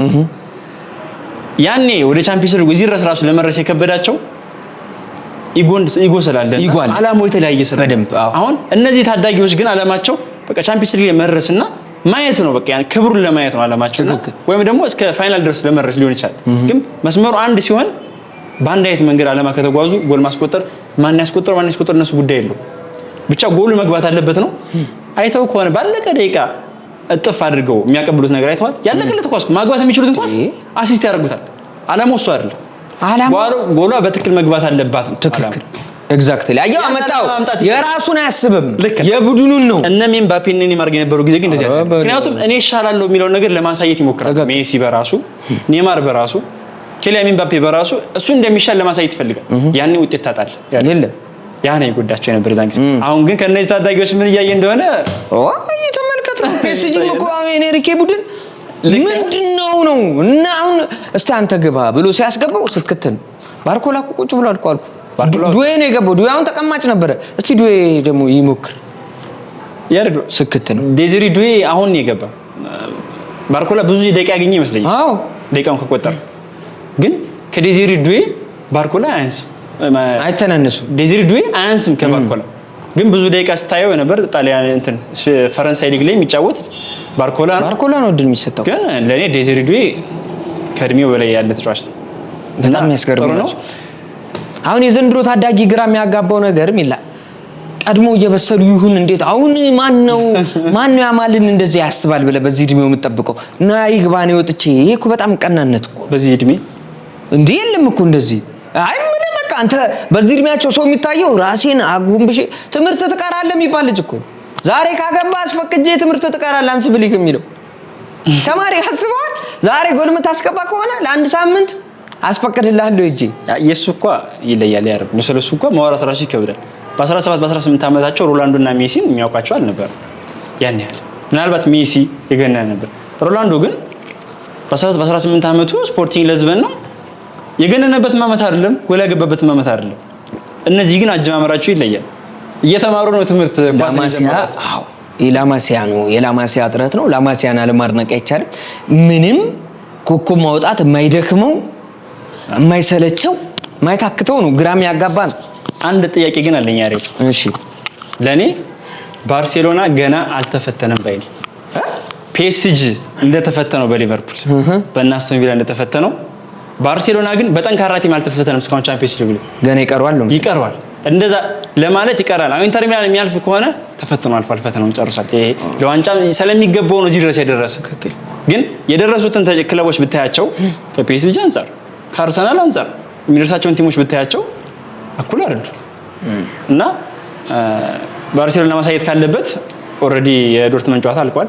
ያኔ ወደ ቻምፒየንስ ሊግ እዚህ ድረስ ራሱ ለመድረስ የከበዳቸው ego ስላለ ego አለ። አላማው የተለያየ ስለሆነ በደንብ፣ አዎ። አሁን እነዚህ ታዳጊዎች ግን አላማቸው በቃ ቻምፒየንስ ሊግ መድረስና ማየት ነው። በቃ ያን ክብሩን ለማየት ነው አላማቸው፣ ወይም ደግሞ እስከ final ድረስ ለመድረስ ሊሆን ይችላል። ግን መስመሩ አንድ ሲሆን በአንድ አይነት መንገድ አላማ ከተጓዙ ጎል ማስቆጠር ማን ያስቆጠር ማን ያስቆጠር እነሱ ጉዳይ የለውም። ብቻ ጎሉ መግባት አለበት ነው። አይተው ከሆነ ባለቀ ደቂቃ እጥፍ አድርገው የሚያቀብሉት ነገር አይተዋል። ያለቀለት ኳስ ማግባት የሚችሉትን ኳስ assist ያደርጉታል። አላማው እሱ አይደለም። ጎሏ በትክክል መግባት አለባት ነው። ትክክል exactly። አየው አመጣው። የራሱን አያስብም የቡድኑን ነው። እነ ኤምባፔ እነ ኔይማር የነበሩ ጊዜ ግን እንደዚህ አይደለም። ምክንያቱም እኔ እሻላለሁ የሚለውን ነገር ለማሳየት ይሞክራል። ሜሲ በራሱ ኔይማር በራሱ ኪሊያን ኤምባፔ በራሱ እሱ እንደሚሻል ለማሳየት ይፈልጋል። ያኔ ውጤት ታጣለህ። የለም ያ ነው የጎዳቸው የነበር እዛን ጊዜ። አሁን ግን ከነዚህ ታዳጊዎች ምን እያየ እንደሆነ እየተመልከት ነው። ፒኤስጂ እኮ አሁን የኤንሪኬ ቡድን ምንድነው ነው እና አሁን እስቲ አንተ ግባ ብሎ ሲያስገባው ስክት ነው። ባርኮላ እኮ ቁጭ ብሏል እኮ አልኩህ። ዱዌ ነው የገባው። ዱዌ አሁን ተቀማጭ ነበረ። እስቲ ዱዌ ደግሞ ይሞክር። ስክት ነው። ዴዚሪ ዱዌ አሁን ነው የገባ። ባርኮላ ብዙ ደቂቃ ያገኘ ይመስለኛል። አዎ ደቂቃውን ከቆጠረ ግን ከዴዚሪ ዱዌ ባርኮላ አያንስም፣ አይተናነሱም። ዴዚሪ ዱዌ አያንስም ከባርኮላ። ግን ብዙ ደቂቃ ስታየው የነበር ጣሊያን እንትን ፈረንሳይ ሊግ ላይ የሚጫወት ባርኮላ ነው። ባርኮላ ነው እድል የሚሰጠው። ግን ለእኔ ዴዚሪ ዱዌ ከእድሜው በላይ ያለ ተጫዋች ነው። በጣም የሚያስገርም ነው። አሁን የዘንድሮ ታዳጊ ግራ የሚያጋባው ነገር ሚላ ቀድሞ እየበሰሉ ይሁን እንዴት? አሁን ማን ነው ያማልን እንደዚህ ያስባል ብለህ በዚህ እድሜው የምጠብቀው እና ይግባ ነው ወጥቼ። ይሄ እኮ በጣም ቀናነት እኮ በዚህ እድሜ እንዴ የለም እኮ እንደዚህ። አይ ምንም በቃ አንተ በዚህ እድሜያቸው ሰው የሚታየው ራሴን አጉንብሼ ትምህርት ትቀራለህ የሚባል ልጅ እኮ ዛሬ ካገባ አስፈቅጄ ትምህርት ትቀራለህ ሃንስ ፍሊክ የሚለው ተማሪ አስበዋል። ዛሬ ጎል የምታስገባ ከሆነ ለአንድ ሳምንት አስፈቅድልሃለሁ እጄ። የእሱ እኮ ይለያል። ያረብ ነው ስለሱ እኮ ማውራት ራሱ ይከብዳል። በ17 በ18 ዓመታቸው ሮላንዶ እና ሜሲን የሚያውቃቸው አልነበረም ያን ያህል። ምናልባት ሜሲ የገና ነበር። ሮላንዶ ግን በ17 በ18 ዓመቱ ስፖርቲንግ ለዝበን ነው የገነነበት ዓመት አይደለም፣ ጎል ያገባበት ዓመት አይደለም። እነዚህ ግን አጀማመራቸው ይለያል። እየተማሩ ነው ትምህርት ኳስ ላማሲያ። አዎ የላማሲያ ነው፣ የላማሲያ ጥረት ነው። ላማሲያን አለማድነቅ አይቻልም። ምንም ኮከብ ማውጣት የማይደክመው የማይሰለቸው የማይታክተው ነው። ግራም ያጋባ ነው። አንድ ጥያቄ ግን አለኝ ያሬድ። እሺ ለኔ ባርሴሎና ገና አልተፈተነም ባይ ነኝ። ፒኤስጂ እንደተፈተነው በሊቨርፑል በእነ አስቶን ቪላ እንደተፈተነው ባርሴሎና ግን በጠንካራ team አልተፈተነም እስካሁን ቻምፒየንስ ሊግ ላይ ገና ይቀረዋል ነው ይቀረዋል። እንደዛ ለማለት ይቀራል። አሁን ኢንተር ሚላን የሚያልፍ ከሆነ ተፈትኖ አልፏል፣ ፈተናውን ጨርሷል። ይሄ ለዋንጫ ስለሚገባው ነው እዚህ ድረስ የደረሰ። ግን የደረሱትን ክለቦች ብታያቸው ከፒኤስጂ አንጻር ከአርሰናል አንጻር የሚደርሳቸውን team ኦች ብታያቸው እኩል አይደሉም። እና ባርሴሎና ማሳየት ካለበት already የዶርትመንድ ጨዋታ አልቋል።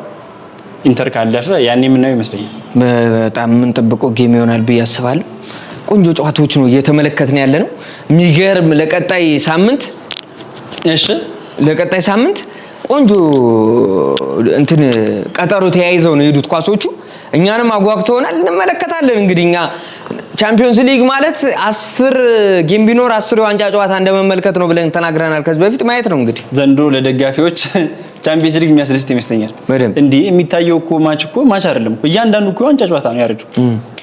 ኢንተር ካለፈ ያኔ የምናየው ይመስለኛል። በጣም የምንጠብቀው game ይሆናል ብዬ አስባለሁ። ቆንጆ ጨዋታዎች ነው እየተመለከትን ያለ ነው። የሚገርም ለቀጣይ ሳምንት እሺ፣ ለቀጣይ ሳምንት ቆንጆ እንትን ቀጠሮ ተያይዘው ነው የሄዱት ኳሶቹ። እኛንም አጓግተውናል፣ እንመለከታለን። እንግዲህ እኛ ቻምፒዮንስ ሊግ ማለት 10 game ቢኖር 10 የዋንጫ ጨዋታ እንደመመልከት ነው ብለን ተናግረናል ከዚህ በፊት። ማየት ነው እንግዲህ ዘንድሮ ለደጋፊዎች ቻምፒየንስ ሊግ የሚያስደስት ይመስለኛል። በደንብ እንዲህ የሚታየው እኮ match እኮ match አይደለም እኮ እያንዳንዱ እኮ የዋንጫ ጨዋታ ነው ያሬዱ።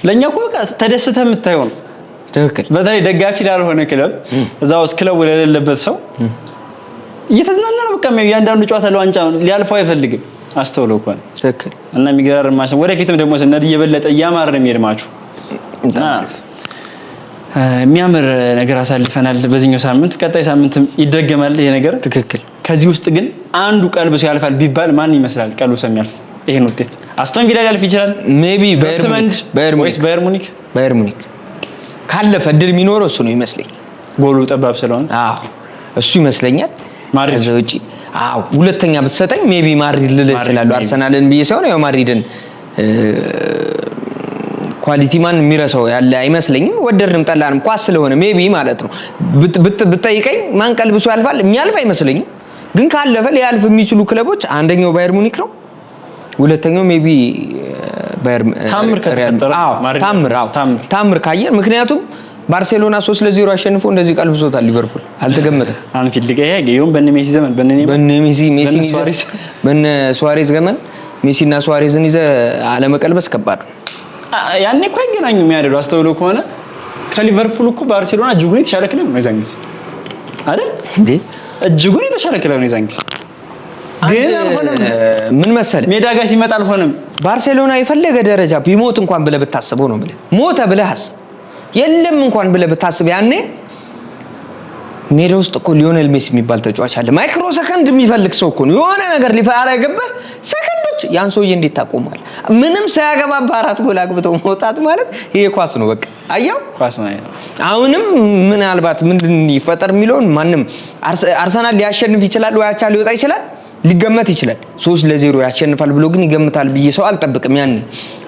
ለእኛ እኮ በቃ ተደስተህ የምታየው ነው። ትክክል። በተለይ ደጋፊ ላልሆነ ክለብ እዛ ውስጥ ክለቡ ለሌለበት ሰው እየተዝናና ነው በቃ እያንዳንዱ ጨዋታ ለዋንጫ ሊያልፈው አይፈልግም። አስተውለው እኮ ነው። ትክክል። እና የሚገራርም match ነው። ወደፊትም ደግሞ ስንሄድ እየበለጠ እያማረ ነው የሚሄድ ማቹ። እና የሚያምር ነገር አሳልፈናል በዚህኛው ሳምንት። ቀጣይ ሳምንትም ይደገማል ይሄ ነገር። ትክክል። ከዚህ ውስጥ ግን አንዱ ቀልብሶ ያልፋል ቢባል ማን ይመስላል ቀልብሶ የሚያልፍ? ይሄን ውጤት አስቶን ቪላ ሊያልፍ ይችላል፣ maybe ዶርትመንድ ወይስ ባየር ሙኒክ? ባየር ሙኒክ ካለፈ እድል የሚኖረው እሱ ነው ይመስለኝ። ጎሉ ጠባብ ስለሆነ አዎ እሱ ይመስለኛል። ማድሪድ ከዛ ውጪ አዎ ሁለተኛ ብትሰጠኝ maybe ማድሪድ ልልህ እችላለሁ። አርሰናልን ብዬ ሳይሆን ያው ማድሪድን quality ማን የሚረሳው ያለ አይመስለኝም። ወደድንም ጠላንም ኳስ ስለሆነ maybe ማለት ነው። ብትጠይቀኝ ማን ቀልብሶ ያልፋል? የሚያልፍ አይመስለኝም። ግን ካለፈ ሊያልፍ የሚችሉ ክለቦች አንደኛው ባየር ሙኒክ ነው። ሁለተኛው maybe ባየር ታምር ከተፈጠረ ታምር አዎ ታምር ካየን፣ ምክንያቱም ባርሴሎና 3-0 አሸንፎ እንደዚህ ቀልብሶታል ሊቨርፑል። አልተገመተም። አንፊልድ ጋር ይሄ በነ ሜሲ ዘመን በነ በነ ሜሲ ሜሲ በነ ሱዋሬዝ ዘመን ሜሲና ሱዋሬዝን ይዘህ አለመቀልበስ ከባድ ነው። ያኔ እኮ አይገናኙም። ያደሩ አስተውሎ ከሆነ ከሊቨርፑል እኮ ባርሴሎና እጅጉን የተሻለ ክለብ ነው የዛን ጊዜ አይደል እንዴ? እጅጉን የተሻለ ክለብ ነው የዛን ጊዜ። ግን አልሆነም። ምን መሰለህ፣ ሜዳ ጋር ሲመጣ አልሆነም። ባርሴሎና የፈለገ ደረጃ ቢሞት እንኳን ብለህ ብታስበው ነው ብለህ ሞተ ብለህ አስብ፣ የለም እንኳን ብለህ ብታስብ ያኔ ሜዳ ውስጥ እኮ ሊዮኔል ሜሲ የሚባል ተጫዋች አለ። ማይክሮ ሰከንድ የሚፈልግ ሰው እኮ ነው። የሆነ ነገር ሊያረግብህ ሰከንዶች፣ ያን ሰውዬ እንዴት ታቆማለህ? ምንም ሳያገባ በአራት ጎል አግብተው መውጣት ማለት ይሄ ኳስ ነው። በቃ አየው። ኳስ ማለት ነው። አሁንም ምናልባት ምንድን ይፈጠር የሚለውን ማንም አርሰናል ሊያሸንፍ ይችላል ወይ አቻ ሊወጣ ይችላል ሊገመት ይችላል። 3-0 ያሸንፋል ብሎ ግን ይገምታል ብዬ ሰው አልጠብቅም። ያን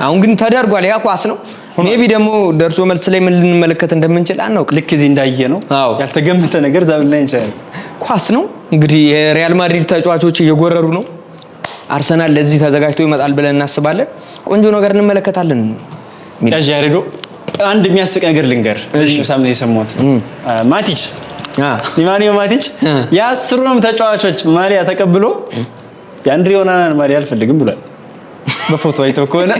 አሁን ግን ተደርጓል። ያ ኳስ ነው። Maybe ደግሞ ደርሶ መልስ ላይ ምን ልንመለከት እንደምንችል አናውቅም። ልክ እዚህ እንዳየ ነው ያልተገመተ ነገር እዛ ልናይ እንችላለን። ኳስ ነው እንግዲህ። የሪያል ማድሪድ ተጫዋቾች እየጎረሩ ነው። አርሰናል ለዚህ ተዘጋጅቶ ይመጣል ብለን እናስባለን። ቆንጆ ነገር እንመለከታለን። ያዥ ያሬዶ፣ አንድ የሚያስቅ ነገር ልንገር። በዚህ ሳምንት የሰማሁት ማቲች፣ ኔማንያ ማቲች የ10ሩንም ተጫዋቾች ማሊያ ተቀብሎ የአንድሬ ኦናናን ማሊያ አልፈልግም ብሏል። በፎቶ አይተው ከሆነ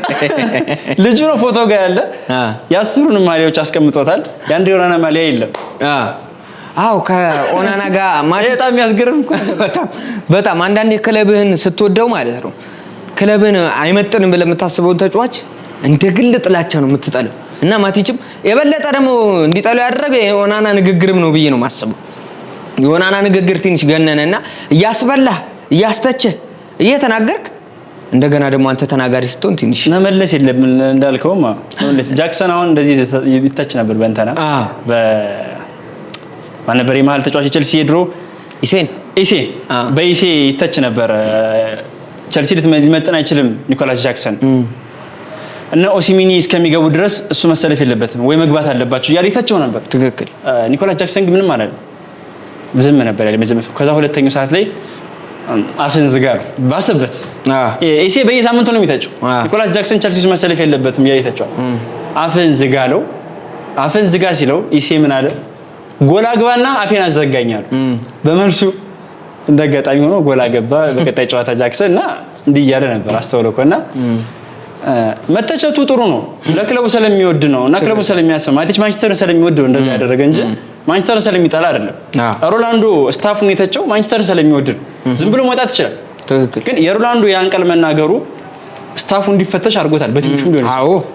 ልጁ ነው ፎቶ ጋር ያለ፣ የ10ሩንም ማሊያዎች አስቀምጦታል። የአንድሬ ኦናና ማሊያ የለም። አዎ፣ ከኦናና ጋር ማቲች በጣም የሚያስገርም እኮ። በጣም በጣም። አንዳንዴ ክለብህን ስትወደው ማለት ነው፣ ክለብህን አይመጥንም ብለህ የምታስበውን ተጫዋች እንደ ግል ጥላቻ ነው የምትጠለው። እና ማቲችም የበለጠ ደግሞ እንዲጠለው ያደረገ የኦናና ንግግርም ነው ብዬ ነው የማስበው። የኦናና ንግግር ትንሽ ገነነና እያስበላህ እያስተቸህ እየተናገርክ እንደገና ደግሞ አንተ ተናጋሪ ስትሆን ትንሽ መመለስ የለም እንዳልከውም መመለስ። ጃክሰን አሁን እንደዚህ ይተች ነበር በእንተና በማን ነበር የመሀል ተጫዋች የቸልሲ የድሮ? ኢሴን። ኢሴ፣ በኢሴ ይተች ነበር። ቸልሲ ሊመጥን አይችልም ኒኮላስ ጃክሰን እና ኦሲሚኒ እስከሚገቡ ድረስ እሱ መሰለፍ የለበትም ወይ መግባት አለባቸው እያለ ይተቸው ነበር። ኒኮላስ ጃክሰን ግን ምንም አላለም፣ ዝም ነበር ያለ መጀመሪያ። ከዛ ሁለተኛው ሰዓት ላይ አፍን ዝጋ ባሰበት። ኤሴ በየሳምንቱ ነው የሚተቸው። ኒኮላስ ጃክሰን ቸልሲ ውስጥ መሰለፍ የለበትም እያለ ይተቸዋል። አፍን ዝጋ አለው። አፍን ዝጋ ሲለው ኢሴ ምን አለ? ጎል አግባና አፌን አዘጋኝ አለው። በመልሱ እንዳጋጣሚ ሆኖ ጎል አገባ በቀጣይ ጨዋታ ጃክሰን። እና እንዲህ እያለ ነበር አስተውለው እና መተቸቱ ጥሩ ነው። ለክለቡ ስለሚወድ ነው እና ክለቡ ስለሚያስብ፣ ማቲች ማንቸስተርን ስለሚወድ ነው እንደዛ ያደረገ እንጂ ማንቸስተርን ስለሚጠላ አይደለም። ሮላንዶ staff ኡን የተቸው ማንቸስተርን ስለሚወድ ነው። ዝም ብሎ መውጣት ይችላል። ግን የሮላንዶ ያን ቃል መናገሩ staff ኡ እንዲፈተሽ አድርጎታል። በትንሹም ቢሆን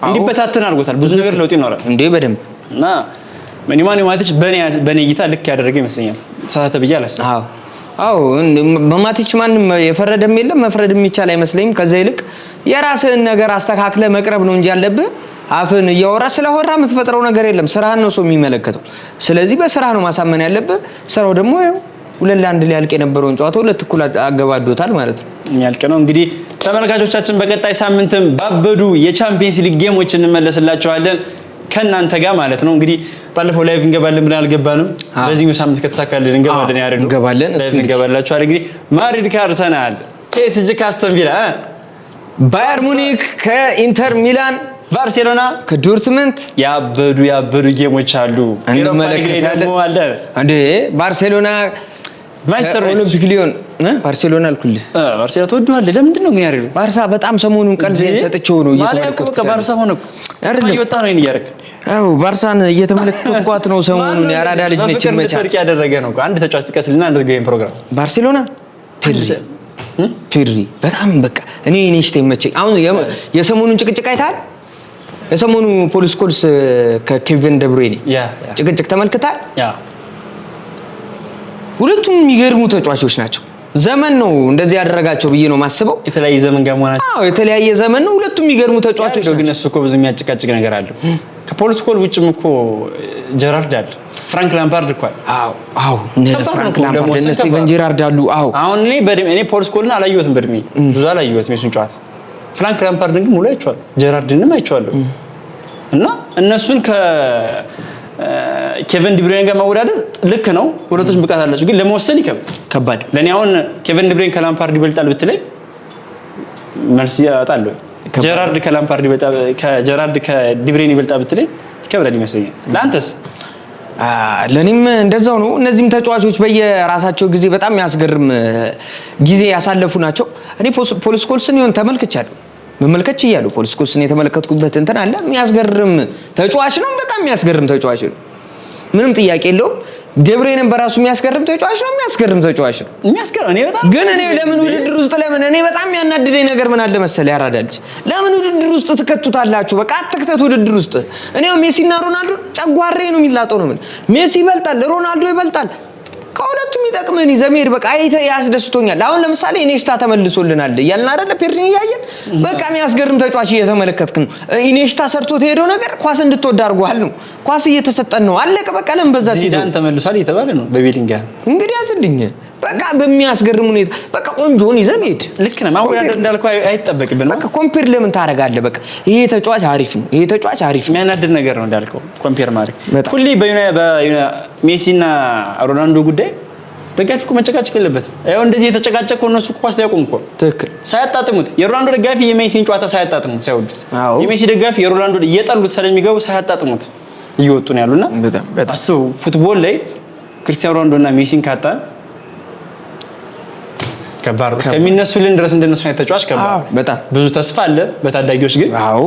እንዲበታተን አድርጎታል። ብዙ ነገር ለውጥ ይኖራል። እንዴ በደንብ። እና ኔማንያ ማቲች በኔ እይታ ልክ ያደረገ ይመስለኛል። ተሳሳተ ብዬ አላስብም። አዎ፣ በማቲች ማንም የፈረደም የለም፣ መፍረድ የሚቻል አይመስለኝም። ከዛ ይልቅ የራስህን ነገር አስተካክለህ መቅረብ ነው እንጂ ያለብህ አፍን እያወራ ስለወራ የምትፈጥረው ነገር የለም። ስራህን ነው ሰው የሚመለከተው። ስለዚህ በስራህ ነው ማሳመን ያለብህ። ስራው ደግሞ ይኸው 2-1 ሊያልቅ የነበረውን ጨዋታ 2 እኩል አገባዶታል ማለት ነው። የሚያልቅ ነው እንግዲህ። ተመልካቾቻችን፣ በቀጣይ ሳምንትም ባበዱ የቻምፒየንስ ሊግ game ኦች እንመለስላችኋለን ከእናንተ ጋር ማለት ነው። እንግዲህ ባለፈው live እንገባለን ብለን አልገባንም። በዚህኛው ሳምንት ከተሳካልን እንገባለን። ያሬዱ እንገባለን። Live እንገባላችኋል። እንግዲህ ማድሪድ ከአርሰናል፣ ፒኤስጂ ከአስተን ቪላ፣ ባየር ሙኒክ ከኢንተር ሚላን፣ ባርሴሎና ከዶርትመንት ያበዱ ያበዱ game ኦች አሉ። እንመለከታለን። ደግሞ አለ። እንዴ፣ ባርሴሎና ማንቸስተር ኦሎምፒክ ሊዮን፣ ባርሴሎና አልኩልህ። ባርሴሎና ትወደዋለህ? ለምንድን ነው ግን ያሬዱ? ባርሳ በጣም ሰሞኑን ቀልቤን ሰጥቼው ነው እየተመለከትኩት። ባርሳ ሆነ እኮ እየወጣ ነው እያደረክ። አዎ፣ ባርሳን እየተመለከትኳት ነው ሰሞኑን። የአራዳ ልጅ ነች። ይመቻል። በፍቅር ያደረገ ነው። አንድ ተጫዋች ጥቀስልና እንዝጋ ይሄን ፕሮግራም። ባርሴሎና ፔድሪ፣ ፔድሪ በጣም በቃ እኔ ሽታ ይመቸኝ። አሁን የሰሞኑን ጭቅጭቅ አይተሃል? የሰሞኑ ፖል ስኮልስ ከኬቪን ደብሩይኔ ጭቅጭቅ ተመልክታል? ሁለቱም የሚገርሙ ተጫዋቾች ናቸው። ዘመን ነው እንደዚህ ያደረጋቸው ብዬ ነው የማስበው። የተለያየ ዘመን ጋር መሆናቸው። አዎ፣ የተለያየ ዘመን ነው። ሁለቱም የሚገርሙ ተጫዋቾች ናቸው። ግን እሱ እኮ ብዙ የሚያጨቃጭቅ ነገር አለው። ከፖል ስኮልስ ውጭም እኮ ጀራርድ አለ፣ ፍራንክ ላምፓርድ እኮ አለ። አዎ፣ እነ ፍራንክ ላምፓርድ እነ ስቲቨን ጄራርድ አሉ። አዎ። አሁን እኔ በእድሜ እኔ ፖል ስኮልስን አላየሁትም፣ በእድሜ ብዙ አላየሁትም የሱን ጨዋታ። ፍራንክ ላምፓርድን ግን ሙሉ አይቼዋለሁ፣ ጀራርድንም አይቼዋለሁ። እና እነሱን ከኬቨን ዲብሩይን ጋር ማወዳደር ልክ ነው። ሁለቶች ብቃት አላቸው፣ ግን ለመወሰን ይከብዳል። ከባድ። ለእኔ አሁን ኬቨን ዲብሩይን ከላምፓርድ ይበልጣል ብትለኝ መልስ ያጣለሁ። ጀራርድ ከላምፓርድ ይበልጣል፣ ከጀራርድ ከዲብሩይን ይበልጣል ብትለኝ ይከብዳል ይመስለኛል። ለአንተስ? ለእኔም እንደዛው ነው። እነዚህም ተጫዋቾች በየራሳቸው ጊዜ በጣም የሚያስገርም ጊዜ ያሳለፉ ናቸው። እኔ ፖል ስኮልስን ይሆን ተመልክቻለሁ፣ መመልከት ችያለሁ። ፖል ስኮልስን የተመለከትኩበት እንትን አለ። የሚያስገርም ተጫዋች ነው። በጣም የሚያስገርም ተጫዋች ነው። ምንም ጥያቄ የለውም። ገብርኤልን በራሱ የሚያስገርም ተጫዋች ነው። የሚያስገርም ተጫዋች ነው። የሚያስገርም እኔ በጣም ግን እኔ ለምን ውድድር ውስጥ ለምን እኔ በጣም የሚያናድደኝ ነገር ምን አለ መሰለህ፣ ያራዳ ልጅ ለምን ውድድር ውስጥ ትከቱታላችሁ? በቃ አትክተት ውድድር ውስጥ። እኔ አሁን ሜሲና ሮናልዶ ጨጓሬ ነው የሚላጠው ነው። ምን ሜሲ ይበልጣል፣ ሮናልዶ ይበልጣል። ከሁለቱም የሚጠቅምህን ይዘህ መሄድ በቃ አይተህ ያስደስቶኛል። አሁን ለምሳሌ ኢኔስታ ተመልሶልናል እያልን አይደለ? ፔድሪን እያየን በቃ የሚያስገርም ተጫዋች እየተመለከትክ ነው። ኢኔስታ ሰርቶት የሄደው ነገር ኳስ እንድትወድ አድርጎሃል ነው። ኳስ እየተሰጠን ነው። አለቀ በቃ። ለምን በዛ ትይዘው? ዚዳን ተመልሷል እየተባለ ነው በቤሊንግሃም። እንግዲህ ያዝልኝ በቃ በሚያስገርም ሁኔታ በቃ ቆንጆውን ይዘህ መሄድ። ልክ ነህ። ማወዳደር እንዳልከው አይጠበቅብንም። በቃ compare ለምን ታደርጋለህ? በቃ ይሄ ተጫዋች አሪፍ ነው፣ ይሄ ተጫዋች አሪፍ ነው። የሚያናድድ ነገር ነው እንዳልከው compare ማድረግ። በጣም። ሁሌ በሜሲና ሮናልዶ ጉዳይ ደጋፊ እኮ መጨቃጨቅ የለበትም። ያው እንደዚህ የተጨቃጨቀው እነሱ ኳስ ሊያቆም እኮ ትክክል። ሳያጣጥሙት፣ የሮናልዶ ደጋፊ የሜሲን ጨዋታ ሳያጣጥሙት ሳይወዱት፣ የሜሲ ደጋፊ የሮናልዶ እየጠሉት ስለሚገቡ ሳያጣጥሙት እየወጡ ነው ያሉና በጣም በጣም። አስበው፣ football ላይ ክርስቲያኖ ሮናልዶ እና ሜሲን ካጣን ከባድ ነው። እስከሚነሱልን ድረስ እንደነሱ አይነት ተጫዋች ከባድ ነው። በጣም። ብዙ ተስፋ አለ በታዳጊዎች ግን አዎ፣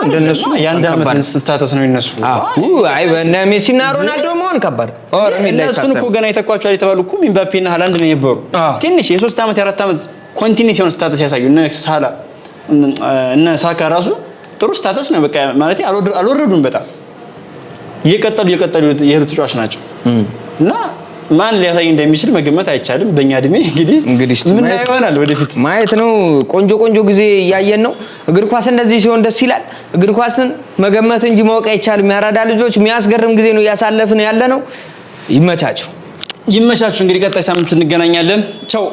እንደነሱ የአንድ ዓመት ከባድ። status ነው የነሱ። አዎ፣ አይ በእነ ሜሲና ሮናልዶ መሆን ከባድ ኦር እነሱን እኮ ገና የተኳቸዋል የተባሉ እኮ ኤምባፔ እና ሃላንድ ነው የነበሩ። ትንሽ የ3 ዓመት የ4 ዓመት continuous የሆነ status ያሳዩ እነ ሳላ እነ ሳካ ራሱ ጥሩ status ነው። በቃ ማለት አልወረዱም። በጣም እየቀጠሉ እየቀጠሉ የሄዱ ተጫዋች ናቸው እና ማን ሊያሳይ እንደሚችል መገመት አይቻልም። በእኛ እድሜ እንግዲህ እንግዲህ እስቲ ምን ማየት ይሆናል ወደፊት። ማየት ነው። ቆንጆ ቆንጆ ጊዜ እያየን ነው። እግር ኳስ እንደዚህ ሲሆን ደስ ይላል። እግር ኳስን መገመት እንጂ ማወቅ አይቻልም። ያራዳ ልጆች የሚያስገርም ጊዜ ነው እያሳለፍን ያለ ነው። ይመቻችሁ። ይመቻችሁ። እንግዲህ ቀጣይ ሳምንት እንገናኛለን። ቻው።